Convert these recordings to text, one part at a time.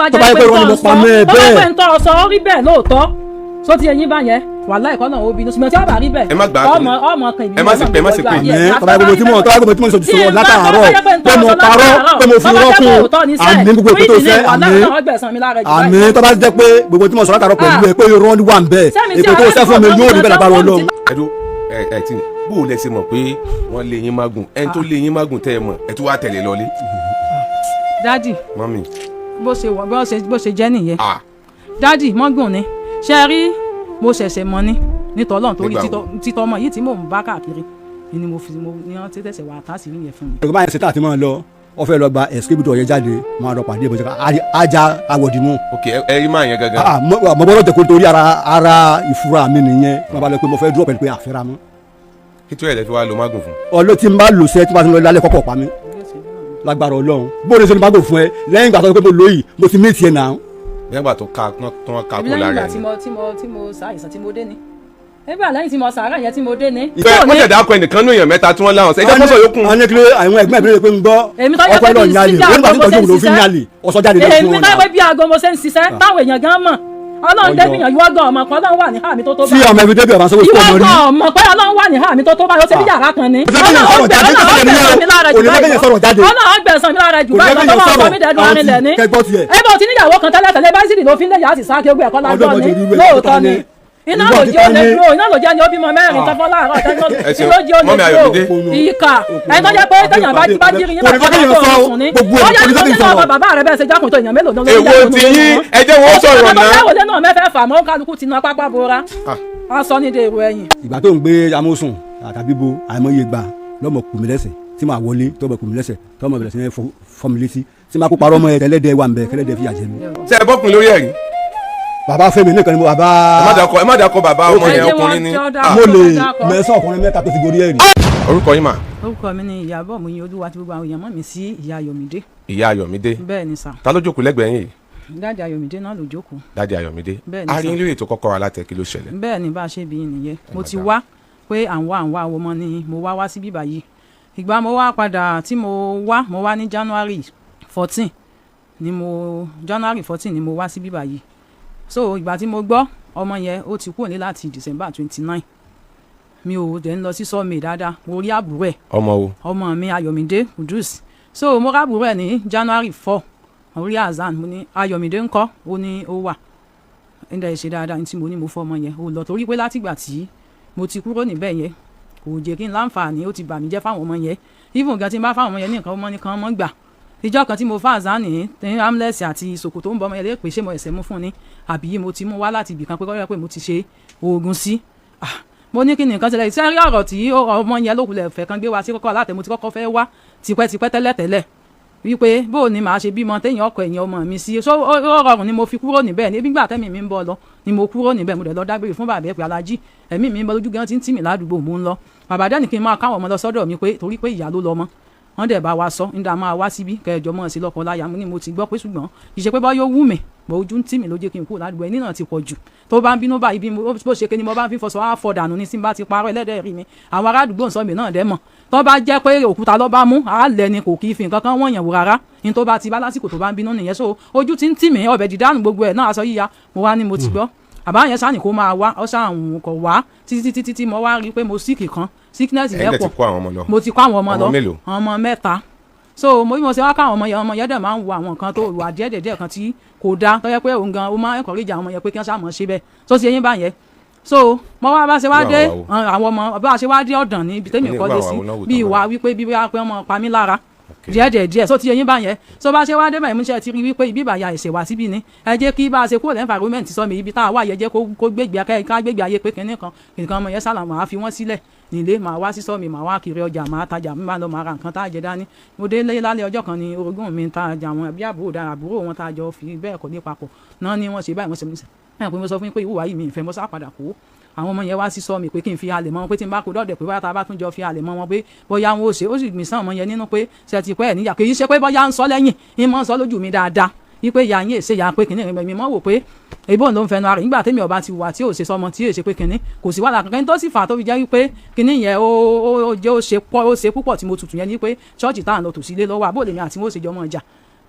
bá Tó bá jẹ́ yẹ pé pé irọ́ ni ń mo tọ́ pa sọ mọ́ ẹ tó bá bẹ́ẹ̀. pé ń tọ́ sọ ó rí bẹ́ẹ̀ lóòótọ́, só ti eyín bá yẹn, wàláhì kọ́ náà ó bínú, ṣùgbọ́n tí ó bá rí bẹ́ẹ̀ Ẹ má gbà á. ọmọ ọmọ kan ìbínú Ẹ má sì pè, ẹ má sì pè. Àmín. Tó bá yẹ gbogbo tí mo tó bá yẹ gbogbo tí mo sọ sọ̀rọ̀ látàárọ̀ pé mo parọ́, pé mo fi irọ́ kún, àmín, gbogbo èpè tó fẹ́, àmín, àmín. Tó bá jẹ́ pé gbogbo tí mo sọ látàárọ̀ pẹ̀lú ẹ pé irọ́ wà ń bẹ̀, Sẹ́mi tí èpè tó ọ̀rẹ́ sẹ́ fún mi mi yóò rí bẹ́ẹ̀ lágbára Ọlọ́run. Ẹdú ẹ ẹ tí bó o lẹ ṣe mọ̀ pé wọ́n lé yín mágùn, ẹni tó lé yín mágùn tẹ́ ẹ mọ̀, ẹ tún wá tẹ̀lé lọlé? Daddy, Mummy. Bó ṣe wà, bó ṣe jẹ́ nìyẹn. Ah. Daddy, mọ́gùn ni ṣe rí, mo ṣẹ̀ṣẹ̀ mọ̀ ni nítorí Ọlọ́run, torí Nígbà wo? títọ́ ọmọ yìí tí mò ń bá káàkiri ni mo fi mo ní wọ́n ti tẹ̀sẹ̀ wà tá sí yẹn fún mi. Ẹ̀rọ báyìí ṣe tá àti máa lọ, ọ fẹ́ lọ gba escape door yẹn jáde, máa lọ pàdé ìbọn ajá awọ̀dìmú. Ok, ẹ rí máa yẹn gangan? Ah, mo gbọ́dọ̀ jẹ́ kó torí ara ìfura mi nìyẹn, mo bá lọ pé mo fẹ́ dúró pẹ̀lú pé àfẹ́ra mọ́. Kí tó yẹ lẹ fi wá lo mágùn fún? Ọlọ́ tí n bá lò sẹ́, tí n bá ti lọ lálẹ́ kọ́kọ́ pa mí lágbára Ọlọ́run. Bó o lè ṣe ní bá gò fún ẹ lẹ́yìn ìgbà tó ṣe pé mo lóyìí, mo ti mí tiẹ̀ náà. Nígbà tó ká tó wọn ká Èmi kó lẹ́yìn lára ìgbà ẹ tí ni. mo tí mo tí mo ṣàìsàn tí mo dé ni, nígbà lẹ́yìn tí mo sàárà yẹn tí mo dé ni. Ìfẹ́ wọ́n ṣẹ̀dá akọ ẹnìkan ní èèyàn mẹ́ta tí wọ́n láwọn ṣe ẹ jẹ́ kó sọ yókù. Àwọn ní kí ló àwọn ẹgbẹ́ mi lè pé ń gbọ́ Èmi tó jẹ́ ọkọ pé ẹ lọ bí yálè síjà wọ́n nígbà tí gbogbo tọ́jú òun ló fi ń ṣe ń yálè ọ̀sọ́ jáde lọ fún Èmi wọn tó náà. pé bí aago mo ṣe ń ṣiṣẹ́ táwọn èèyàn gan mọ̀, Ọlọ́run Ọjọ́. débìyàn, ìwọ gan ọmọ kan Ọlọ́run wà ní àmì tó tó Tí ọmọ ẹbí débi ọba sọ́wọ́ Ìwọ fún ọmọ rí. gan ọmọ pé Ọlọ́run wà ní àmì tó tó báyìí, ó ṣe bí yàrá kan ni. Kò ní kẹ́yìn sọ̀rọ̀ jáde, Ọlọ́run gbẹ̀san mi lára kò jù ní báyìí kẹ́yìn lọ. sọ̀rọ̀ jáde. Ọlọ́run gbẹ̀san mi lára jù Kò ní báyìí lọ. kẹ́yìn Tọ́wọ́ sọ̀rọ̀. ọkọ mi dẹ̀dùn Àwọn arinlẹ̀ tí ni. kẹgbọ́ tiẹ̀. Ẹ bọ̀ tí níyàwó kan tẹ́lẹ̀ tẹ́lẹ̀ báyìí sì ló fi ń lé yàrá sì sá kí ogun ẹ̀kọ́ lágbọ́n Ọdún ni ọmọdé irú ẹ̀ lóòótọ́ ni. Iná Ìwọ ló ti jẹ́ ó lè ta ni? dúró, iná ló jẹ́ ni ó bímọ mẹ́rin tọ́fọ́ láàárọ̀ Ẹ ṣeun. ló jẹ́ ó lè Mummy Ayọ̀mídé. dúró ìkà ẹ̀ tó jẹ́ pé téèyàn bá jírí yín Kò ní bá kẹ́yìn tó sọ sùn ní. gbogbo ẹ̀, Ó yẹ kò ní kó kẹ́yìn nínú sọ̀rọ̀. ọmọ bàbá rẹ̀ bẹ́ẹ̀ ṣe jákùn tó èèyàn mélòó ló ń Èwo yàgò ti nínú yín? wọn. Ẹ jẹ́ wọn sọ̀rọ̀ Ó náà. ti náà mẹ́fẹ̀ẹ́ fà mọ́ kálukú ti na pápá bora, aṣọ ní dèrò ẹ̀yìn. Ìgbà tó ń gbé amósùn àtàbí bo àìmọye gbà lọ́mọ kù mí lẹ́sẹ̀ tí màá wọlé, tọ́mọ kù mí lẹ́sẹ̀, tọ́mọ bẹ̀rẹ̀ sí ní fọ́ mi létí, tí màá kó parọ́ mọ́ ẹ, ẹlẹ́dẹ̀ wà ń bẹ, kẹlẹ́dẹ̀ fìyà jẹ mí. Ṣe ẹ bọ́kùn lórí ẹ̀rí? Bàbá Fẹ́mi nìkan ni mo bàbá. Ẹ má dàkọ, ẹ má dàkọ bàbá ọmọ Ẹ yẹn, jẹ́ ọkùnrin wọn ni. jọ́ dá. Ah, Mo lè mẹ́sàn ọkùnrin mẹ́ta tó ti gorí ẹ̀rí. Orúkọ yín mà? Orúkọ mi ni Ìyábọ̀ Muyin Olúwa, tí gbogbo àwọn èèyàn mọ̀ mí sí Ìyá Ayọ̀mídé. Ìyá Ayọ̀mídé. Bẹ́ẹ̀ ni sà. Ta ló jókòó lẹ́gbẹ̀ẹ́ yín yìí? Daddy Ayọ̀mídé náà ló jókòó. Daddy Ayọ̀mídé. Bẹ́ẹ̀ ni A rí sà. yín lórí ètò Kọ́kọ́rọ́ Alátẹ, kí ló ṣẹlẹ̀? Bẹ́ẹ̀ ni, bá a ṣe bí yín nìyẹn. Mo ti Madam. wá pé à ń wá à ń wá ọmọ ni mo wá wá síbí báyìí. Ìgbà mo wá padà tí mo wá, mo wá ní January 14 ni mo, January 14 ni mo wá síbí báyìí. So ìgbà tí mo gbọ́ ọmọ yẹn ó ti kúrò ní láti December 29, mi ò dẹ̀ ń lọ sí sọ́ọ̀mì dáadáa. Mo rí àbúrò ẹ̀. Ọmọ wo? Ọmọ mi, Ayọ̀mídé Kudus. So mo rábùrò ẹ̀ ní January 4, mo rí Azan, mo ní, "Ayọ̀mídé ńkọ́?" Ó ní ó wà ẹ̀ńdà ìṣe dáadáa. Ní tí mo ní mo fọ́ ọmọ yẹn ó lọ, torí pé látìgbà tí mo ti kúrò níbẹ̀ yẹn, kò jẹ́ kí n láǹfààní, ó ti bà mí jẹ́ fáwọn ọmọ yẹn. Even gan tí n bá fáwọn ọmọ yẹn ní nǹkan, ọmọ nìkan ọmọ gbà. Ìjọ kan tí mo fà Azan ní amless àti ṣòkòtò ń bọ ọmọ yẹn lè pè, ṣé mo ẹ̀sẹ̀ mú fún ni àbí mo ti mú wá láti ibì kan pé kọ́yọ́ pé mo ti ṣe oògùn sí? Ah, mo ní kí ni nǹkan ṣẹlẹ̀ sẹ́rí ọ̀rọ̀ tí ọmọ yẹn lókulẹ̀ fẹ́ kan gbé wa sí Kọ́kọ́ Alátẹ. Mo ti kọ́kọ́ fẹ́ wá tipẹ́tipẹ́ tẹ́lẹ̀tẹ́lẹ̀ wípé bó o ní màá ṣe bímọ téèyàn ọkọ ẹ̀yìn ọmọ mi sí, so ó rọrùn ni mo fi kúrò níbẹ̀ ní gbígbà tẹ́mi mi ń bọ̀ lọ ni mo kúrò níbẹ̀. Mo dẹ̀ lọ dágbére fún bàbá ẹ̀ pé alájí, ẹ̀mí mi ń bọ̀ lójú gan tí ń tì mí ládùúgbò, mò ń lọ. Bàbá dẹ́ni kí n máa káwọn ọmọ lọ sọ́dọ̀ mi pé torí pé ìyá ló lọ mọ́ wọ́n dẹ̀ bá wa sọ nígbà máa wá síbí kẹjọ mọ́ sí lọ́kọ láya. Mo ní mo ti gbọ́ pé ṣùgbọ́n kì í ṣe pé bọ́ yóò wù mí bọ́, ojú ń tì mí ló jẹ́ kí n kúrò ládùúgbò. Ẹni náà ti pọ̀ jù tó bá ń bínú báyìí, bí bó ṣe ké ni mo bá ń fi fọṣọ á fọ dànù ní tí n bá ti parọ́ ẹlẹ́dẹ̀ẹ́ rí mi. Àwọn ará àdúgbò ń sọ mi náà dẹ́ mọ̀, tó bá jẹ́ pé òkúta ló bá mú àálẹ̀ ni, kò kì í fi nǹkan kan wọ̀nyàn wò rárá. Ní tó bá ti bá lásìkò tó bá ń bínú nìyẹn. So ojú ti ń tì mí, ọbẹ̀ dídánù gbogbo ẹ̀ náà, aṣọ yíya. Mo wá ní mo ti gbọ́, àbá yẹn sáà ní kó máa wá ọ sáà ń kọ̀ wá títí títí tí mo wá rí i pé mo sick kan, sickness Ẹ̀yin yẹn dẹ̀ ti pọ̀. kó àwọn ọmọ lọ? Mo ti kó àwọn ọmọ Ọmọ lọ. mélòó? Ọmọ mẹ́ta. So mo bí mo ṣe wá ká àwọn ọmọ yẹn, ọmọ yẹn dẹ̀ máa ń wo àwọn nǹkan tó wà díẹ̀ díẹ̀ díẹ̀ kan tí kò dáa, tó yẹ pé òun gan ó máa ń encourage àwọn ọmọ yẹn pé kí wọ́n ṣáà mọ̀ ṣe bẹ́ẹ̀. So ti eyín bá yẹn, so mo wá bá ṣe wá Irú dé àwọn wo? Àwọn ọmọ bá ṣe wá dé ọ̀dàn ní ibi tẹ́mi Ní kọ́lé irú sí àwọn wo náà wò bí tán ìwà báyìí? Wípé bí wípé ọmọ pa mí lára díẹ̀ díẹ̀ díẹ̀. So ti eyín bá yẹn, so bá ṣe wá dé báyìí, mo ṣe ti rí wípé ibi ìbàyà ẹ̀ṣẹ̀ wá síbí ni ẹ jẹ́ kí bá a ṣe kúrò lẹ́nfàrómẹ́ǹtì sọ mi ibi tá a wà yẹ jẹ́ kó gbégbé ká gbégbé ayé pé kinní kan nǹkan ọmọ yẹn sálà, màá fi wọ́n sílẹ̀ nílé, màá wá sísọ mi, màá wá kiri ọjà, màá tajà, mi máa lọ, màá ra nǹkan tá a jẹ dání. Mo dé lé lálẹ́ ọjọ́ kan ní orogún mi tá a jà wọn bí àbúrò dára, àbúrò wọn tá a jọ fi bẹ́ẹ̀ kọ́ ní papọ̀ náà ni wọ́n ṣe báyìí, wọ́n ṣe mí ẹ̀ pé mo sọ fún yín pé ìwúwa yìí mi ìfẹ́. Mo sá padà kó àwọn ọmọ yẹn wá sí sọ mi pé kí n fi halẹ̀ mọ́ wọn, pé tí n bá kó dọ́dẹ̀ pé bóyá tá a bá tún jọ fi halẹ̀ mọ́ wọn pé bóyá wọn ò ṣe. Ó sì gbìn sàn ọmọ yẹn nínú pé ṣe ti pẹ́ ẹ̀ níyà, kì í ṣe pé bóyá ń sọ lẹ́yìn ń mọ́ ń sọ lójú mi dáadáa wípé ìyá yín èsè ìyá pé kìnìún mi mọ́ wò pé ìbò ló ń fẹnu ara rẹ̀ nígbà tẹ́mi ọba ti wà tí ò ṣe sọmọ tí ò ṣe pé kìnní kò sí wàhálà kankan. Tó sì fà tó fi jẹ́ wípé kìnní yẹn ó jẹ́ ó ṣe pọ̀, ó ṣe púpọ̀ tí mo tutù yẹn ni pé ṣọ́ọ̀ṣì tá à ń lọ tòsí ilé lọ́wọ́ àbó lèmi àti wọn ó ṣe jọmọ ọjà.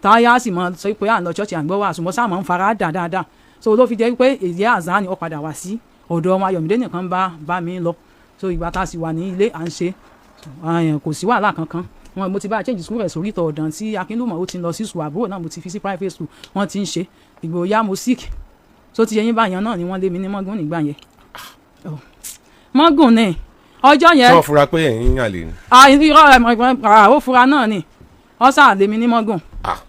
Táyà sì mọ sọ pé à ń lọ ṣọ́ọ̀ṣì, à ń gbọ́ wàásù, mo sáà mọ̀ ń fara dà dáadáa. So ló fi jẹ́ pé èyí àzá ni ó padà wá sí ọ̀dọ̀ wọn. Ayọ̀mídé nìkan bá mi lọ. So ìgbà tá a sì wà ní ilé, à ń ṣe kò sí wàhálà kankan. Wọn mo ti bá change school rẹ̀ sórí ìtọ̀ ọ̀dàn tí Akínlùmọ̀, ó ti ń lọ sí school. Àbúrò náà mo ti fi sí private school, wọ́n ti ń ṣe. Ìgbòhoyà mo sick, so ti yẹyin báyẹn náà ni wọ́n lé mi ní mọ́gùn nígbà yẹn. Oh. Mọ́gùn ni ọjọ́ yẹn. Tí wọ́n fura pé ẹ̀yin àlè ni? Ah, irọ́ ẹ̀, ó fura náà ni, ó sà lé mi ní mọ́gùn.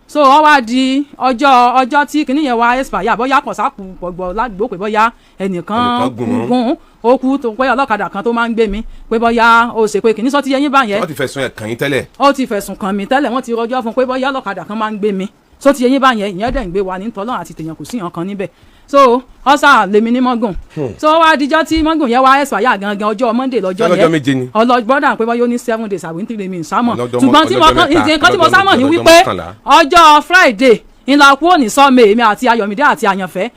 So ó wá di ọjọ́ tí kinní yẹn wá expire, bóyá kọ̀sáàpù pọ̀gbọ̀ ládùúgbò pé bóyá ẹnìkan Ẹnìkan gùn ún. gùn ó kú, tó pé ọlọ́kadà kan tó máa ń gbé mi pé bóyá ó ṣe pé kinní sọ ti yẹyin báyẹn. Wọ́n ti fẹ̀sùn ẹ̀ kàn yín tẹ́lẹ̀? Ó ti fẹ̀sùn kàn mí tẹ́lẹ̀, wọ́n ti rọjọ́ fún pé bóyá ọlọ́kadà kan máa ń gbé mi. So ti yẹyin báyẹn, ìyẹn dẹ̀ ń gbé wa ní tọ́lọ́ àti tèèyàn, kò sí ìyàn kan níbẹ̀. So ó sà lé mi ní mọ́gùn. So ó wá dijọ́ tí mọ́gùn yẹn wá expire gangan, ọjọ́ Monday lọ́jọ́ Lọ́jọ́ yẹn. 7 ni? Ọlọ́gbọ́dà pé bóyá ó ní 7 days àbí 3 mi sámọ̀. Ọlọ́jọ́ Ṣùgbọ́n tí mo ọlọ́jọ́ kàn 3, nǹkan tí mo ọlọ́jọ́ sámọ̀ ni 8, wípé 11. Ọjọ́ Friday ńlá kúrò ní sọ́ọ̀mù, èmi àti Ayọ̀mídé àti Àyànfẹ́.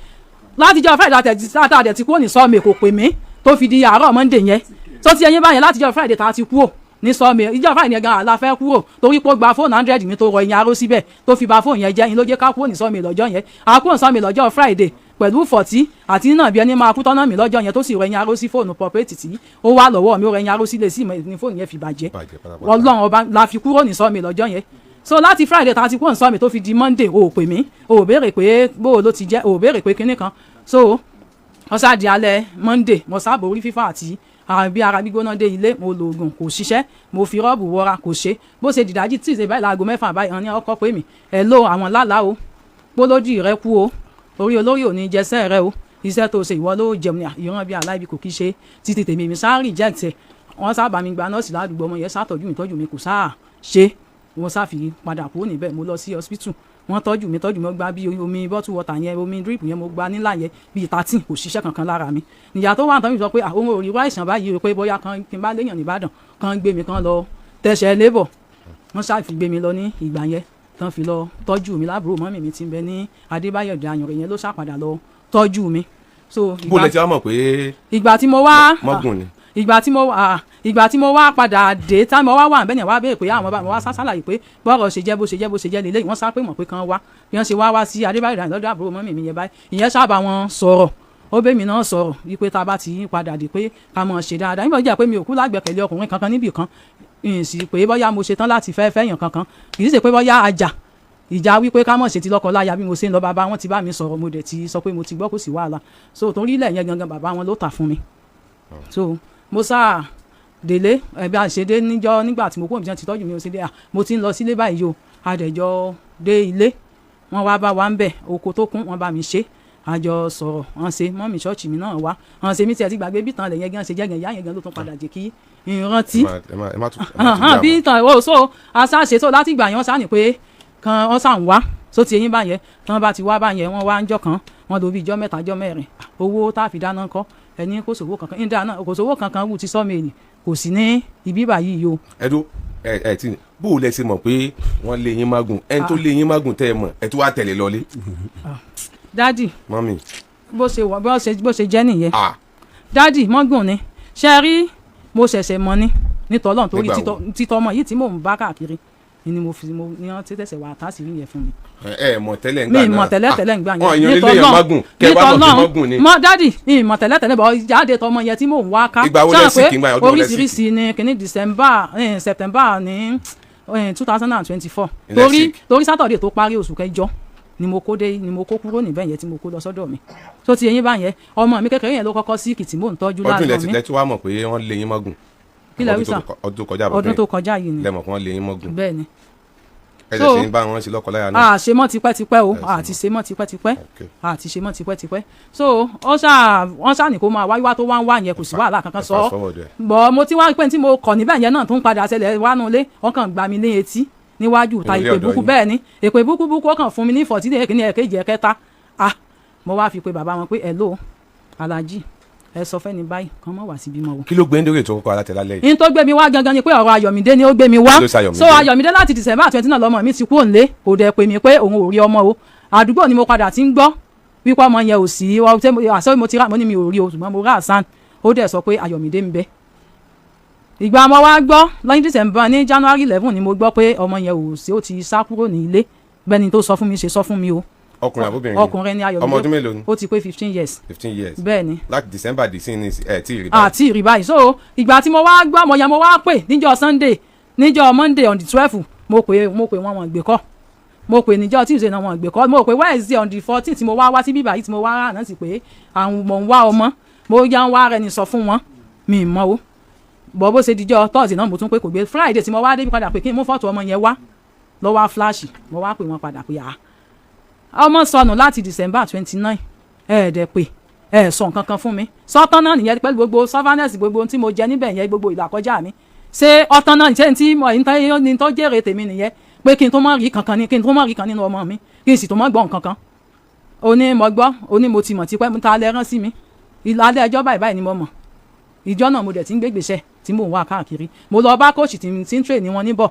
Látijọ́ Friday àtàdẹ̀ ti kúrò ní sọ́ọ̀mù, kò pè mí tó fi di àárọ̀ Monday yẹn. Tó ti ẹyin báyẹn, látijọ́ Friday tá a ti kúrò ní sọ́ọ̀mù, ìjọ́ Friday yẹn gan àlà fẹ́ kúrò, torí pé ó gba fóònù 100 mi tó rọ ìyẹn aró síbẹ̀ tó fi ba fóònù yẹn jẹ́. Yín ló jẹ́ ká kúrò ní sọ́ọ̀mù lọ́jọ́ yẹn. A kúrò ní sọ́ọ̀mù lọ́jọ́ Friday pẹ̀lú fọ̀tí àti náà bí ẹni máa kú tọ́nà mi lọ́jọ́ yẹn, tó sì rọ ẹyin aró sí fóònù pọ̀pẹ́tì tí ó wà lọ́wọ́ mi. Ó rọ ẹyin aró sílé sí ní fóònù yẹn fi bàjẹ́. Bàjẹ́ pátápátá. Ọlọ́run ọba la fi kúrò ní sọ́ọ̀mì lọ́jọ́ yẹn. So láti Friday tá a ti kúrò ní sọ́ọ̀mì tó fi di Monday, o ò pè mí, o ò béèrè pé bó o ló ti jẹ́, o ò béèrè pé kinní kan. So wọ́n sá di alẹ́ Monday, mo sábà orí fífọ́ àti bí ara gbígbóná dé ilé. Mo lo oògùn, kò ṣiṣẹ́. Mo fi rọ́ọ̀bù wọra, kò ṣe. Bó ṣe dìdájí Tuesday báyìí, láago 6 báyìí, àwọn ní ọkọ pé mi ẹ̀ lo àwọn lálàá o, pólódì rẹ kú o, orí olórí ò ní jẹsẹ́ rẹ o, iṣẹ́ tó ṣe ìwọ ló jẹun ní ìran bí aláìbí kò kí ṣe títí tèmi. Mi sáà reject ẹ̀. Wọ́n sábà mi gba nọ́ọ̀sì ládùúgbò, ọmọ yẹn sátọ́jú mi, tọ́jú mi, kò sáà ṣe. Wọ́n sá fi padà kúrò níbẹ̀. Mo lọ sí hospital, wọ́n tọ́jú mi, tọ́jú mi. Ó gba bí omi bottle water yẹn, omi drip yẹn, mo gba nílà yẹn bíi 13, kò ṣiṣẹ́ kankan lára mi. Níyà tó wà tán mi sọ pé àwọn ò rí wá àìsàn báyìí o, pé bóyá kan kí n bá léèyàn nìbàdàn kan gbé mi kan lọ tẹ̀sẹ̀ lébọ̀. Wọ́n ṣáà fi gbé mi lọ ní ìgbà yẹn, tán fi lọ tọ́jú mi lábúrò mọ́mì mi tí ń bẹ ní Adébáyọ̀ Dayọ̀ yẹn ló ṣàpadà lọ tọ́jú mi. So Bó lẹ ti wá mọ̀ pé ìgbà tí mo wá mọ́gùn ni? Ìgbà tí mo wá padà dé, tá mo wá wà bẹ́ẹ̀ ni wá béèrè pé àwọn bá mo wá sálàyé pé bọ́rọ̀ ṣe jẹ́, bó ṣe jẹ́, bó ṣe jẹ́ lélẹ́yìn. Wọ́n sá pé mọ̀ pé kan wá bí wọ́n ṣe wá wá sí Adébáyọ̀ Dayọ̀ lọ́dọ̀ àbúrò mọ́mì mi yẹn báyìí. Ìyẹn sábà wọn sọ̀rọ̀, ó bẹ́ mi náà sọ̀rọ̀ wípé tá a bá ti padà dé pé ká mọ̀ ṣe dáadáa. Nígbà tó jẹ́ pé mi ò kú lágbẹ̀kẹ̀lé ọkùnrin kankan níbì kan, ìyìn sì pé bóyá mo ṣe tán láti fẹ́ fẹ́yàn kankan, kì í ṣe pé bóyá ajá ìjà wípé ká mọ̀ ṣe ti lọ́kọ láya. Bí mo ṣe ń lọ, bàbá wọn ti bá mi sọ̀rọ̀, mo dẹ̀ ti sọ pé mo ti gbọ́, kò sí wàhálà. So torí ilẹ̀ yẹn gangan, bàbá wọn ló tà fún mi. So mo sáà délé ẹbí àṣedé níjọ́ nígbà tí mo kúrò níbi tí wọ́n ti tọ́jú mi, mo ṣe dé à mo ti ń lọ sílé báyìí o. Àdẹ̀jọ́ dé ilé, wọ́n wá bá wa ń bẹ̀, oko tó kún wọ́n bá mi ṣe, àjọ sọ̀rọ̀, wọ́n ṣe mọ́mì ṣọ́ọ̀ṣì mi náà wá, wọ́n ṣe mí tiẹ̀ ti gbàgbé bí tàn lẹ̀ yẹn gan ṣe jẹ́ gan, ìyá yẹn gan ló tún padà jẹ́ kí n rántí. Ẹ má tún Bí tàn ó. So aṣáṣe tó láti gbà yẹn, wọ́n ṣáà ní pé kan wọ́n ṣáà ń wá. So ti eyín báyẹn, tí wọ́n bá ti wá báyẹn, wọ́n wá ń jọ́ kan, wọ́n lò bí ijọ́ 3, ijọ́ 4. Owó tá a fi dáná kọ́, ẹni kò sówó kankan ń dáná, kò sówó kankan wù ti sọ́ọ̀mù kò sí ní ibi báyìí o. Ẹ dó ẹ ẹ tí bó o lẹ ṣe mọ̀ pé wọ́n lé yín mágùn, ẹni tó lé yín mágùn tẹ́ ẹ mọ̀, ẹ tún wá tẹ̀lé lọlé? Daddy. Mọ́mì. Bó ṣe wà, bó ṣe jẹ́ nìyẹn. Daddy, mọ́gùn ni ṣe rí, mo ṣẹ̀ṣẹ̀ mọ̀ ni nítọ́lọ́n torí Nígbà wo? títọ́ ọmọ yìí tí mò ń bá káàkiri ni mo fi mo ní wọ́n ti tẹ̀sẹ̀ wà tásìrí yẹn fún mi. Ẹ ẹ mọ̀ tẹ́lẹ̀ ńgbà Mi náà? mọ̀ tẹ́lẹ̀ tẹ́lẹ̀ ńgbà yẹn. Wọn èèyàn lé yẹn mágùn kẹ́ ẹ wá mọ̀ pé mọ́gùn ni. Mọ daddy, mi mọ̀ tẹ́lẹ̀ tẹ́lẹ̀ bọ̀ jáde tọmọ yẹn tí mò ń wá ká. Ìgbà wo lẹ Ṣáà sick pé ńgbà yẹn? Ọdún wo lẹ sick? Oríṣiríṣi ni kìíní December, September ní 2024. Ilẹ̀ Torí sick. torí Saturday tó parí oṣù kẹjọ ni mo kó dé, ni mo kó kúrò níbẹ̀ yẹn tí mo kó lọ sọ́dọ̀ mi. Tó ti eyín báyẹn, ọmọ mi kékeré yẹn ló kọ́kọ́ sick tí mò ń tọ́jú Ọdún ilẹ̀ lánàá mi. lẹ tí wàá mọ̀ pé wọ́n lé yín mágùn? Kí lẹ wí sà? Ọdún tó kọjá? Ọdún tó kọjá yìí ni. Lẹ́mọ̀ pé wọ́n lé yín mọ́gùn? Bẹ́ẹ̀ ni. Ẹ So- lè ṣe ń bá wọn ṣe lọ́kọ láya náà? A ṣe mọ́ tipẹ́tipẹ́ o. Ẹ ṣe A ti ṣe mọ́ tipẹ́tipẹ́. A ti ṣe mọ́ tipẹ́tipẹ́. So ó ṣáà wọ́n ṣáà ní kó máa wáyé wá, tó wá ń wá yẹn, kò sí wàhálà kankan. Ẹ Sọ fast forward ẹ. Bọ̀ mo ti wá pé tí mo kọ̀ níbẹ̀ yẹn náà tó ń padà ṣẹlẹ̀ wánú ilé, wọ́n kàn gbá mi ní etí níwájú ta. Nínú ilé Ìpè ọ̀dọ̀ búkú yín? Bẹ́ẹ̀ ni, èpè búkú búkú, ó kàn fún mi ní ìfọ̀tí ní èkíní, ẹ̀kejì, ẹ̀kẹta. Ah, mo wá fi pe bàbá wọn pé hello alájì, ẹ sọ fẹ́ni báyìí kàn mọ́ wá síbí mọ́ o. Kí ló gbé ń dórí ètò kókó alátẹ̀lálẹ́ yìí? In tó gbé mi wá gangan ni pé ọ̀rọ̀ Ayọ̀mídé ni ó gbé mi wá. Kí ló ṣe Ayọ̀mídé? So Ayọ̀mídé, láti December 20 náà lọ́mọ mi ti kú òǹlé, kò dẹ̀ pè mí pé òun ò rí ọmọ o. Àdúgbò ni mo padà ti ń gbọ́ wípé ọmọ yẹn ò sí. Àṣọ mo ti rà, mo ní mi ò rí o, ṣùgbọ́n mo rà àṣàn, ó dẹ̀ sọ pé Ayọ̀mídé ń bẹ. Ìgbà mo wá gbọ́ lẹ́yìn December, ní January 11 ni mo gbọ́ pé ọmọ yẹn ò sí, ó ti sá kúrò ní ilé. Bẹ́ẹ̀ni tó sọ fún mi ṣe sọ fún mi o. Ọkùnrin àbóbìnrin? Ọkùnrin ni Ayọ̀mídé. Ọmọ ọdún mélòó ni? Ó ti pé 15 years. 15 years? Bẹ́ẹ̀ ni. Láti December dé sí ní ẹ tí ì rí báyìí? Àti ìrì báyìí. So ìgbà tí mo wá gbọ́ ọmọ yẹn, mo wá pè níjọ́ Sunday, níjọ́ Monday on the 12, mo pè wọ́n, wọ́n gbé kọ́. Mo pè níjọ́ Tuesday náà, wọ́n gbé kọ́. Mo pè Wednesday on the 14 tí mo wá wá sí bíbá yìí, tí mo wá rà náà sì pé àwọn mò ń wá ọmọ, mo yá ń wá rẹ ni sọ fún wọn, mi ì mọ̀ o. Bọ́ bó ṣe dijọ́ Thursday náà, mo tún pé, kò gbé. Friday tí mo wá débi padà pé kí n mú fọ́tò ọmọ yẹn wá, lọ́ wá flash. Mo wá pè wọ́n padà pé, ah, ọmọ sọnù láti December 29, ẹ̀ẹ́dẹ̀ pé ẹ sọ nǹkan kan fún mi. Sọtán náà nìyẹn pẹ̀lú gbogbo sufferness, gbogbo ohun tí mo jẹ níbẹ̀ yẹn, gbogbo ìlàkọjá mi, ṣé ọtán náà? Ṣé tí mo ní tó jèrè tèmi nìyẹn pé kí n tó má rí kankan ní, kí n tó má rí kan nínú ọmọ mi, kí n sì tó má gbọ́ nǹkan kan? Ó ní mo gbọ́, ó ní mo ti mọ̀ tipẹ́. Ta lẹ rán sí mi? Alẹ́ ẹjọ́ báyìí báyìí ni mo mọ̀. Ìjọ náà mo dẹ̀ ti ń gbégbèsè tí mò ń wá káàkiri. Mo lọ bá coach tí ń train wọn níbọ̀,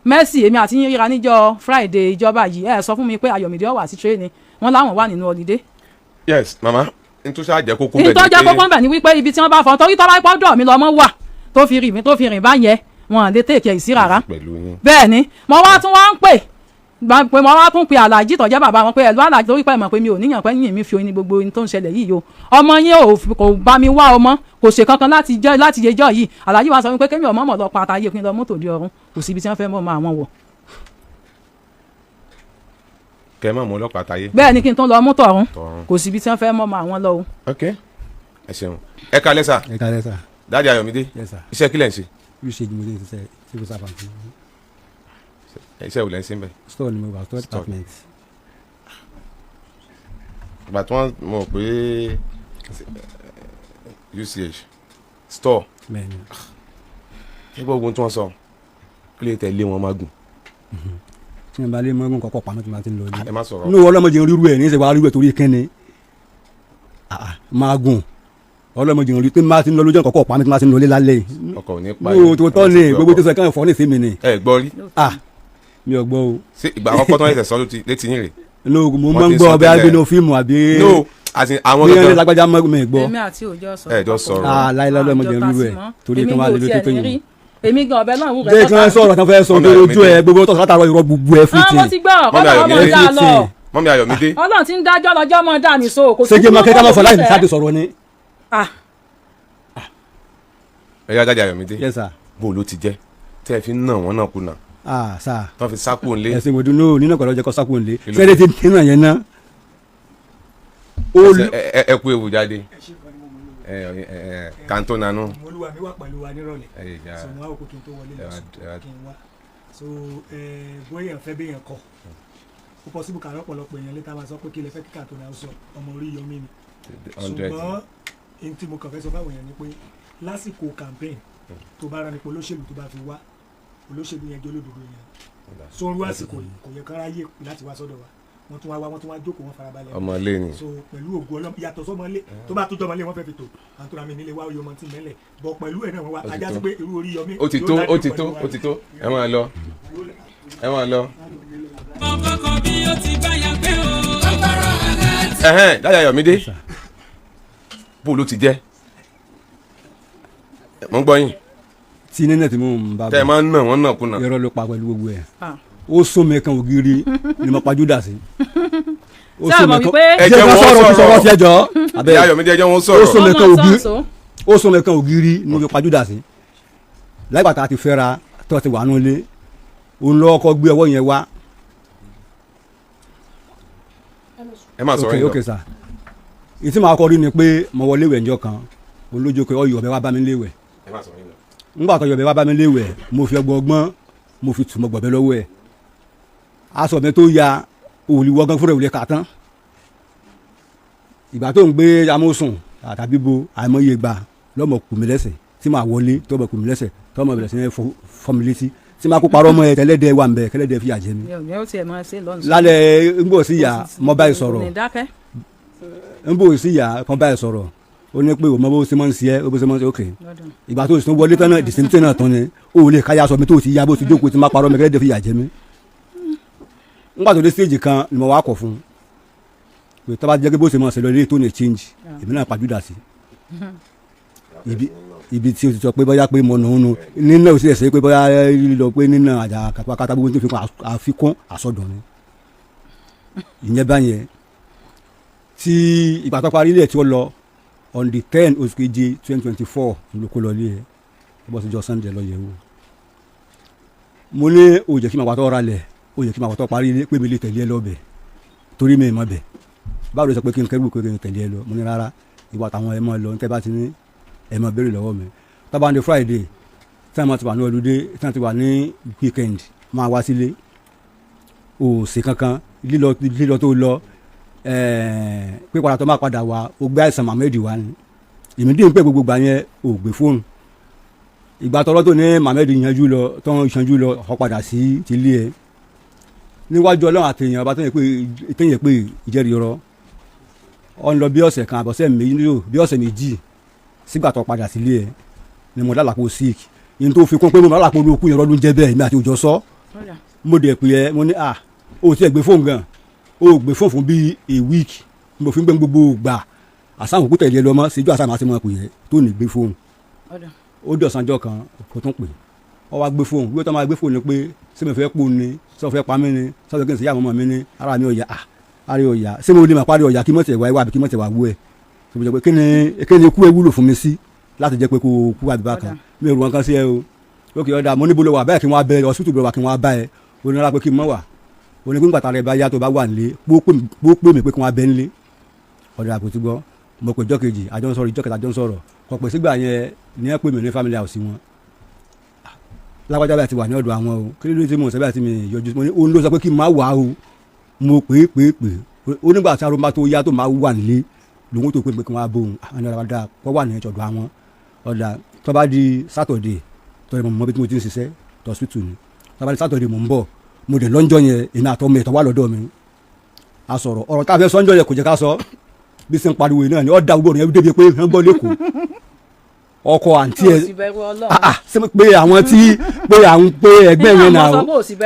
Mercy. Èmi àti yín ríra níjọ́ Friday ìjọba yìí. Ẹ sọ fún mi pé Ayọ̀mídé ó wá sí training, wọn láwọn wà nínú holiday. Yes mama, n tó ṣáà jẹ́ kókó bẹ́ẹ̀ ní tó jẹ́ kókó bẹ̀ ni wípé ibi tí wọ́n bá fọ, torí tó bá pọ́ dọ̀ mi lọ́mọ wà tó fi rìn mi, tó fi rìn bá yẹn, wọn à lè take ẹ̀ sí rárá. Pẹ̀lú yín. Bẹ́ẹ̀ ni. Mo wá tún wá ń pè pé mo wá tún pe aláàjì tó jẹ́ bàbá wọn pé ẹ̀lú aláàjì, torí pé mọ̀ pé mi ò níyàn pé yìnyín mi fi oyin ní gbogbo ohun tó ń ṣẹlẹ̀ yìí o. Ọmọ yín ò kò bá mi wá ọmọ, kò ṣe kankan láti jẹ́ láti yẹjọ́ yìí. Aláàjì wa sọ wípé kémi ọmọ mọ̀ lọ pa àtàyè kí n lọ mọ́tò di ọ̀run, kò síbi tí wọ́n fẹ́ mọ́ ọmọ àwọn wọ̀. Kẹ́ ẹ má mú ọlọ́pàá táyé. Bẹ́ẹ̀ ni, kí n tó lọ mọ́tò ọ̀run. Tọ̀run. Kò síbi tí wọ́n fẹ́ mọ́ ọmọ àwọn lọ o. Ok, ẹ ṣeun, ẹ kalẹ́ sà. Ẹ kálẹ́ sà. Daddy Ayọ̀mídé. Yes sir. Iṣẹ́ kílẹ̀ ń ṣe? Usage mo ti ń ṣiṣẹ́, civil servant. Iṣẹ́ wo lẹ́ ń ṣe ń bẹ̀? Store ni mo wà, store Store. department. Ìgbà tí wọ́n mọ̀ pé UCH store. Bẹ́ẹ̀ni. Ṣé gbọ́ ogun tí wọ́n sọ, kí lè tẹ̀lé wọn máa gùn? Tí mo bá lé mọ́gùn kọ́kọ́ pamọ́ tí mo bá ti ń lọ ilé. Ẹ má sọ̀rọ̀. Inú ọlọ́mọdé ríru ẹ̀ ní í ṣe wàá ríru ẹ̀ torí kẹ́ni máa gùn ọlọ́mọdé rí pé máa ti ń lọ lójú ọkọ̀ pamọ́ tí mo bá ti ń lọ ilé lálẹ́ yìí. Ọkọ̀ ò ní pa. Ní o tó tọ́ ni gbogbo tó sọ kàn fọ́ ní ìsinmi ni. Ẹ gbọ́ rí? Ah, mi ò gbọ́ o. Ṣé ìgbà àkọ́kọ́ tó ń ṣẹ̀ṣẹ̀ sọ létí yín rè? No, mo Wọ́n máa ń ti gbọ́ sọ ọbẹ̀ tẹ́lẹ̀. agbénu fíìmù àbí No, as in àwọn bí ẹni gangan. lágbájá mọ́ mi gbọ́. Èmi àti òjò sọ̀rọ̀. Ẹ jọ sọ̀rọ̀. Ah, láíláí ọlọ́mọdé ríru ẹ̀ torí kí wọ́n á lè lójú tó yìn. Èmi gan ọbẹ̀ náà wù rẹ̀. Jẹ́ kí wọ́n sọ̀rọ̀ tán fẹ́ sọ Mọ́mí tó lójú Ayọ̀mídé. ẹ̀, gbogbo tó sọ látàrọ irọ́ gbogbo ẹ̀ fún Ah, mo ti ti. gbọ́. Mọ́mí Kọ́lọ́ ọmọ Ayọ̀mídé. dá lọ. Mọ́mí Ayọ̀mídé. Ọlọ́run ti ń dájọ́ lọ́jọ́ mọ́ dà ní so kò Ṣé kí n máa kẹ́kẹ́ máa fọ láì ní sí. sáà sọ̀rọ̀ ni. Ah. Ẹ yá, Daddy Ayọ̀mídé. Yes sir. Bó ló ti jẹ́ tẹ́ ẹ fi ń nà wọ́n náà kùnà Ah sir. tán fi sákò ńlé? Ẹ̀sìn ìwòdù náà nínú ọ̀pọ̀lọpọ̀ jẹ́ kó sákò ńlé. Kí ló Sẹ́ni ti nínú yẹn náà. Ẹ kú ewu jáde, ẹ ẹ ẹ kàńtó nanú. Olúwa mi wà pẹ̀lú wa nírọ̀lẹ́. Ẹ yà. So wọn á kó kí n tó wọlé lọ sùn ẹ wá- kí n wá so ẹ bóyá èèyàn fẹ́ béèyàn kọ̀, ó possible kàrọ́ ọ̀pọ̀lọpọ̀ èèyàn létà máa sọ pé kí lè fẹ́ kíkà tó náà sọ ọmọ orí yọmí ni. 100. Ṣùgbọ́n n tí mo kàn fẹ́ sọ fáwọn èèyàn ni pé lásìkò campaign, tó bá rán ni pé olóṣèlú tó bá fi wá olóṣèlú yẹn jẹ́ olódodo yẹn sóru àsìkò yìí, kò yẹ kán ráyè láti wá sọ́dọ̀ wa. Wọ́n tún wá wá, wọ́n tún wá jókòó, wọ́n farabalẹ̀. Ọmọ ilé ni. So pẹ̀lú ògùn ọlọ́mọ yàtọ̀ sọmọlé, tó bá tó jọmọlé, wọ́n fẹ́ fi tò àwọn tó ra mi nílé wá oyè ọmọ tí mẹ́lẹ̀ bọ̀ pẹ̀lú ẹ̀ náà wọ́n wá. Ó ti Ajá tó. sí pé irú orí yọmí Ó ti yóò tó. dájú Ó ti pẹ̀lú tó. wa. Ó ti tó, ẹ máa lọ, ẹ máa lọ. Ọkọ̀ bí ó ti bá ya pé o. Ẹhẹ́n, Daddy Ayọ̀mídé, bó ló ti jẹ́? Mo ń gbọ́ yín. Tí nínú tí mò ń bá Tẹ́ ẹ máa ń nà wọ́n náà kùnà. Irọ́ ló pa pẹ̀lú gbogbo ẹ̀. Ah. Ó sún mi kan ògiri ni mo pa Júdà sí. Ó Ṣé ẹ sún mọ̀ mi kan wípé- Ẹ jẹ́ jẹ́ ká wọ́n sọ̀rọ̀ kí sọ̀rọ̀. sọ̀rọ̀ tiẹ̀ jọ. Daddy Ayọ̀mídé, ẹ jẹ́ wọ́n Ó sọ̀rọ̀. sún mi Ọmọ kan ògiri. sọ́ọ̀sọ́. Ó sún mi kan ògiri ni mo fi pa Júdà sí. Láìpẹ́ tá a ti fẹ́ra tó ti wà nù ilé, òun lọ́wọ́ kọ́ gbé ọwọ́ yẹn wá. Ẹ máa sọ̀rọ̀ Ok. yín lọ. Ok sir, ìtí màá kọ́ rí ni pé mo wọlé ìwẹ̀ ńjọ́ kan, olójó pé ọyọ̀ ọbẹ̀ wá bá mi léwẹ̀. Ẹ máa sọ̀rọ̀ yín lọ. Ńgbà tó yọ̀bẹ̀ wá bá mi léwẹ̀, mo fi ọgbọ́n ọgbọ́n mo fi tù mọ́ gbọ̀bẹ́ lọ́wọ́ ẹ̀. Aṣọ mi tó ya òòlù gan fúnra òòlù kà tán. Ìgbà tó ń gbé amósùn àtàbí bo àìmọye ìgbà lọ́mọ kù mí lẹ́sẹ̀ tí màá wọlé, tó mọ̀ kù mí lẹ́sẹ̀, tó mọ̀ bẹ̀rẹ̀ sí ní fọ́ mi létí, tí màá kó parọ́ mọ́ ẹ tẹ́lẹ́dẹ́ wà ń bẹ̀ kẹ́lẹ́dẹ́ fìyà jẹ mí. Mi ò tiẹ̀ máa ṣe lọ́nà. Lálẹ́ ń bọ̀ sí ìyá mọ́ báyìí sọ̀rọ̀. Kò ní dákẹ́. Ń bò sí ìyá kan báyìí sọ̀rọ̀, ó ní pé òun mọ bó ṣe máa ń ṣe ẹ́, bó ṣe máa ń ṣe. Ok, Lọ́dún. ìgbà tó sì tún wọlé tán náà, the same thing náà tán ni o ò lè káyà sọ mi tó ti ya bó ti jókòó tí má parọ́ mi kẹ́lẹ́dẹ́ fìyà jẹ mí. Ńgbà tó dé stage kan ni mo wá kọ̀ fún un pé tó bá jẹ́ pé bó ṣe máa ṣe lọ ilé tó ní change, èmi náà pàjùdà sí ibi tí o ti sọ pé bóyá pé mo nù ún nu nínà ò sì lè ṣe pé bóyá lílọ pé nínà àjà kàtàkàtà gbogbo tó fi kún àfikún àsọdùn ni. Ìyẹn báyẹn tí ìgbà tó parí ilé ẹ̀ tí ó lọ on the 10 oṣù keje 2024 ló kó lọ ilé ẹ̀ bọ́ síjọ́ Sunday lọ yẹ̀ wò. Mo ní ó jẹ́ kí màá wà tó ra lẹ̀, ó jẹ́ kí màá wà tó parí ilé pé mi lè tẹ̀lé ẹ lọ́bẹ̀ torí mi ì mọ̀ bẹ̀. Báwo ló sọ pé kí n kẹ́rù pé kí n tẹ̀lé ẹ lọ? Mo ní rárá, ìwà táwọn ẹ mọ̀ lọ ní tẹ́ bá ti ní ẹ mọ̀ béèrè lọ́wọ́ mi. Tó bá ń di Friday tí wọ́n ti wà ní ọlùdé, tí wọ́n ti wà ní weekend, máa wá sílé. Ò sí kankan lílọ lílọ tó lọ pé padà tó máa padà wá, ó gbé àìsàn Mohammed wá ni. Èmi dín pé gbogbo gbà yẹn ò gbé fóònù. Ìgbà tọ́lọ́ tó ní Mohammed yanjú lọ, tó ń yanjú lọ, ó padà sí tilé ẹ. Níwájú Ọlọ́run àtẹ̀yìn ọba tó yẹ pé ìjẹ́rìí rọ ọ ń lọ bí ọ̀sẹ̀ kan àbọ̀sẹ̀ méjì, bí ọ̀sẹ̀ 2 sígbà tó padà sílé ẹ ni mo lálàpọ̀ sick. Yìí tó fi kún pé mo lálàpọ̀ olókùn yẹn lọ́dún jẹ́ bẹ́ẹ̀, èmi àti òjò sọ. Mo dẹ̀ pé ẹ, mo ní à o ti ẹ̀ gbé fóònù gan, o gbé fóònù fún bíi a week. Mo fi ń gbé gbogbo gbà àsáhùn kú tẹ̀lé ẹ lọ́mọ síjú àsáhùn àti mọ̀ pé ẹ tó ní gbé fóònù. Ó dọ̀sánjọ́ kan kò tún pè, ọ wá gbé fóònù. Wíwọ́n tó máa gbé fóònù ni pé ṣé mo fẹ́ pò ní, ṣé mo fẹ́ pa mí ni, ṣé mo fẹ́ kí n sì yá àwọn ọmọ mi ní ara mi ò yá, ara ò yá. Ṣé mo lè máa parí ọ̀yà kí mọ̀tẹ̀ wá wá àbí kí mọ̀tẹ̀ wá wú ẹ̀? Ṣé mo jẹ́ pé kí ni ikú ẹ wúlò fún mi sí láti jẹ́ pé kó kú àbí bákan? Mi ò rò wọn kan sí ẹ o. Lókè ọ̀dà, mo níbo ló wà báyìí kí wọ́n á bẹ hospital bẹ̀rẹ̀ wà kí wọ́n á bá ẹ. O ní rárá pé kí n mọ̀ wà. O ní pé ńgbà tá rẹ bá yá tó bá wà nílé, pó pè mí pé kí wọ́n á bẹ nílé. Ọ̀dà àpò ti gbọ́. Mo pè ìjọ́ kejì, àjọ ń sọ̀rọ̀, ìjọ́ kẹta àjọ ń sọ̀rọ̀, kò pè. Sígbà yẹn ní ẹ pè mí ní family house wọn, lágbájá báyìí ti wà ní ọ̀dọ̀ àwọn o. Kí ló dé tí mo sọ báyìí tí mi yọjú? Mo ní òun ló sọ pé kí n má wà o. Mo pè é pè é pè é, ó nígbà tí arúgbó tó yá tó máa wà nílé lòun tó pè pé kí wọ́n á bóun. Àwọn ọ̀dà kọ́ wà ní ọ̀dọ̀ àwọn. Ọ̀dà, tó bá di Saturday tó yẹ, mo mọ bí mo ti ń ṣiṣẹ́ tọ́sítù ni, tó bá di Saturday mo ń bọ̀. Mo dẹ̀ lọ́njọ́ yẹn, èmi àtọ́mọ ẹ̀ tó wà lọ́dọ̀ mi, a sọ̀rọ̀. Ọ̀rọ̀ tá a fẹ́ sọ́njọ́ yẹn kò jẹ́ ká sọ. Bí sẹ́ ń pariwo náà ni ó da gbogbo ọ̀rọ̀ yẹn débi pé wọ́n gbọ́ lẹ́kọ̀ọ́ ọkọ àǹtí ẹ ṣe pé àwọn tí pé àwọn pé ẹgbẹ́ yẹn náà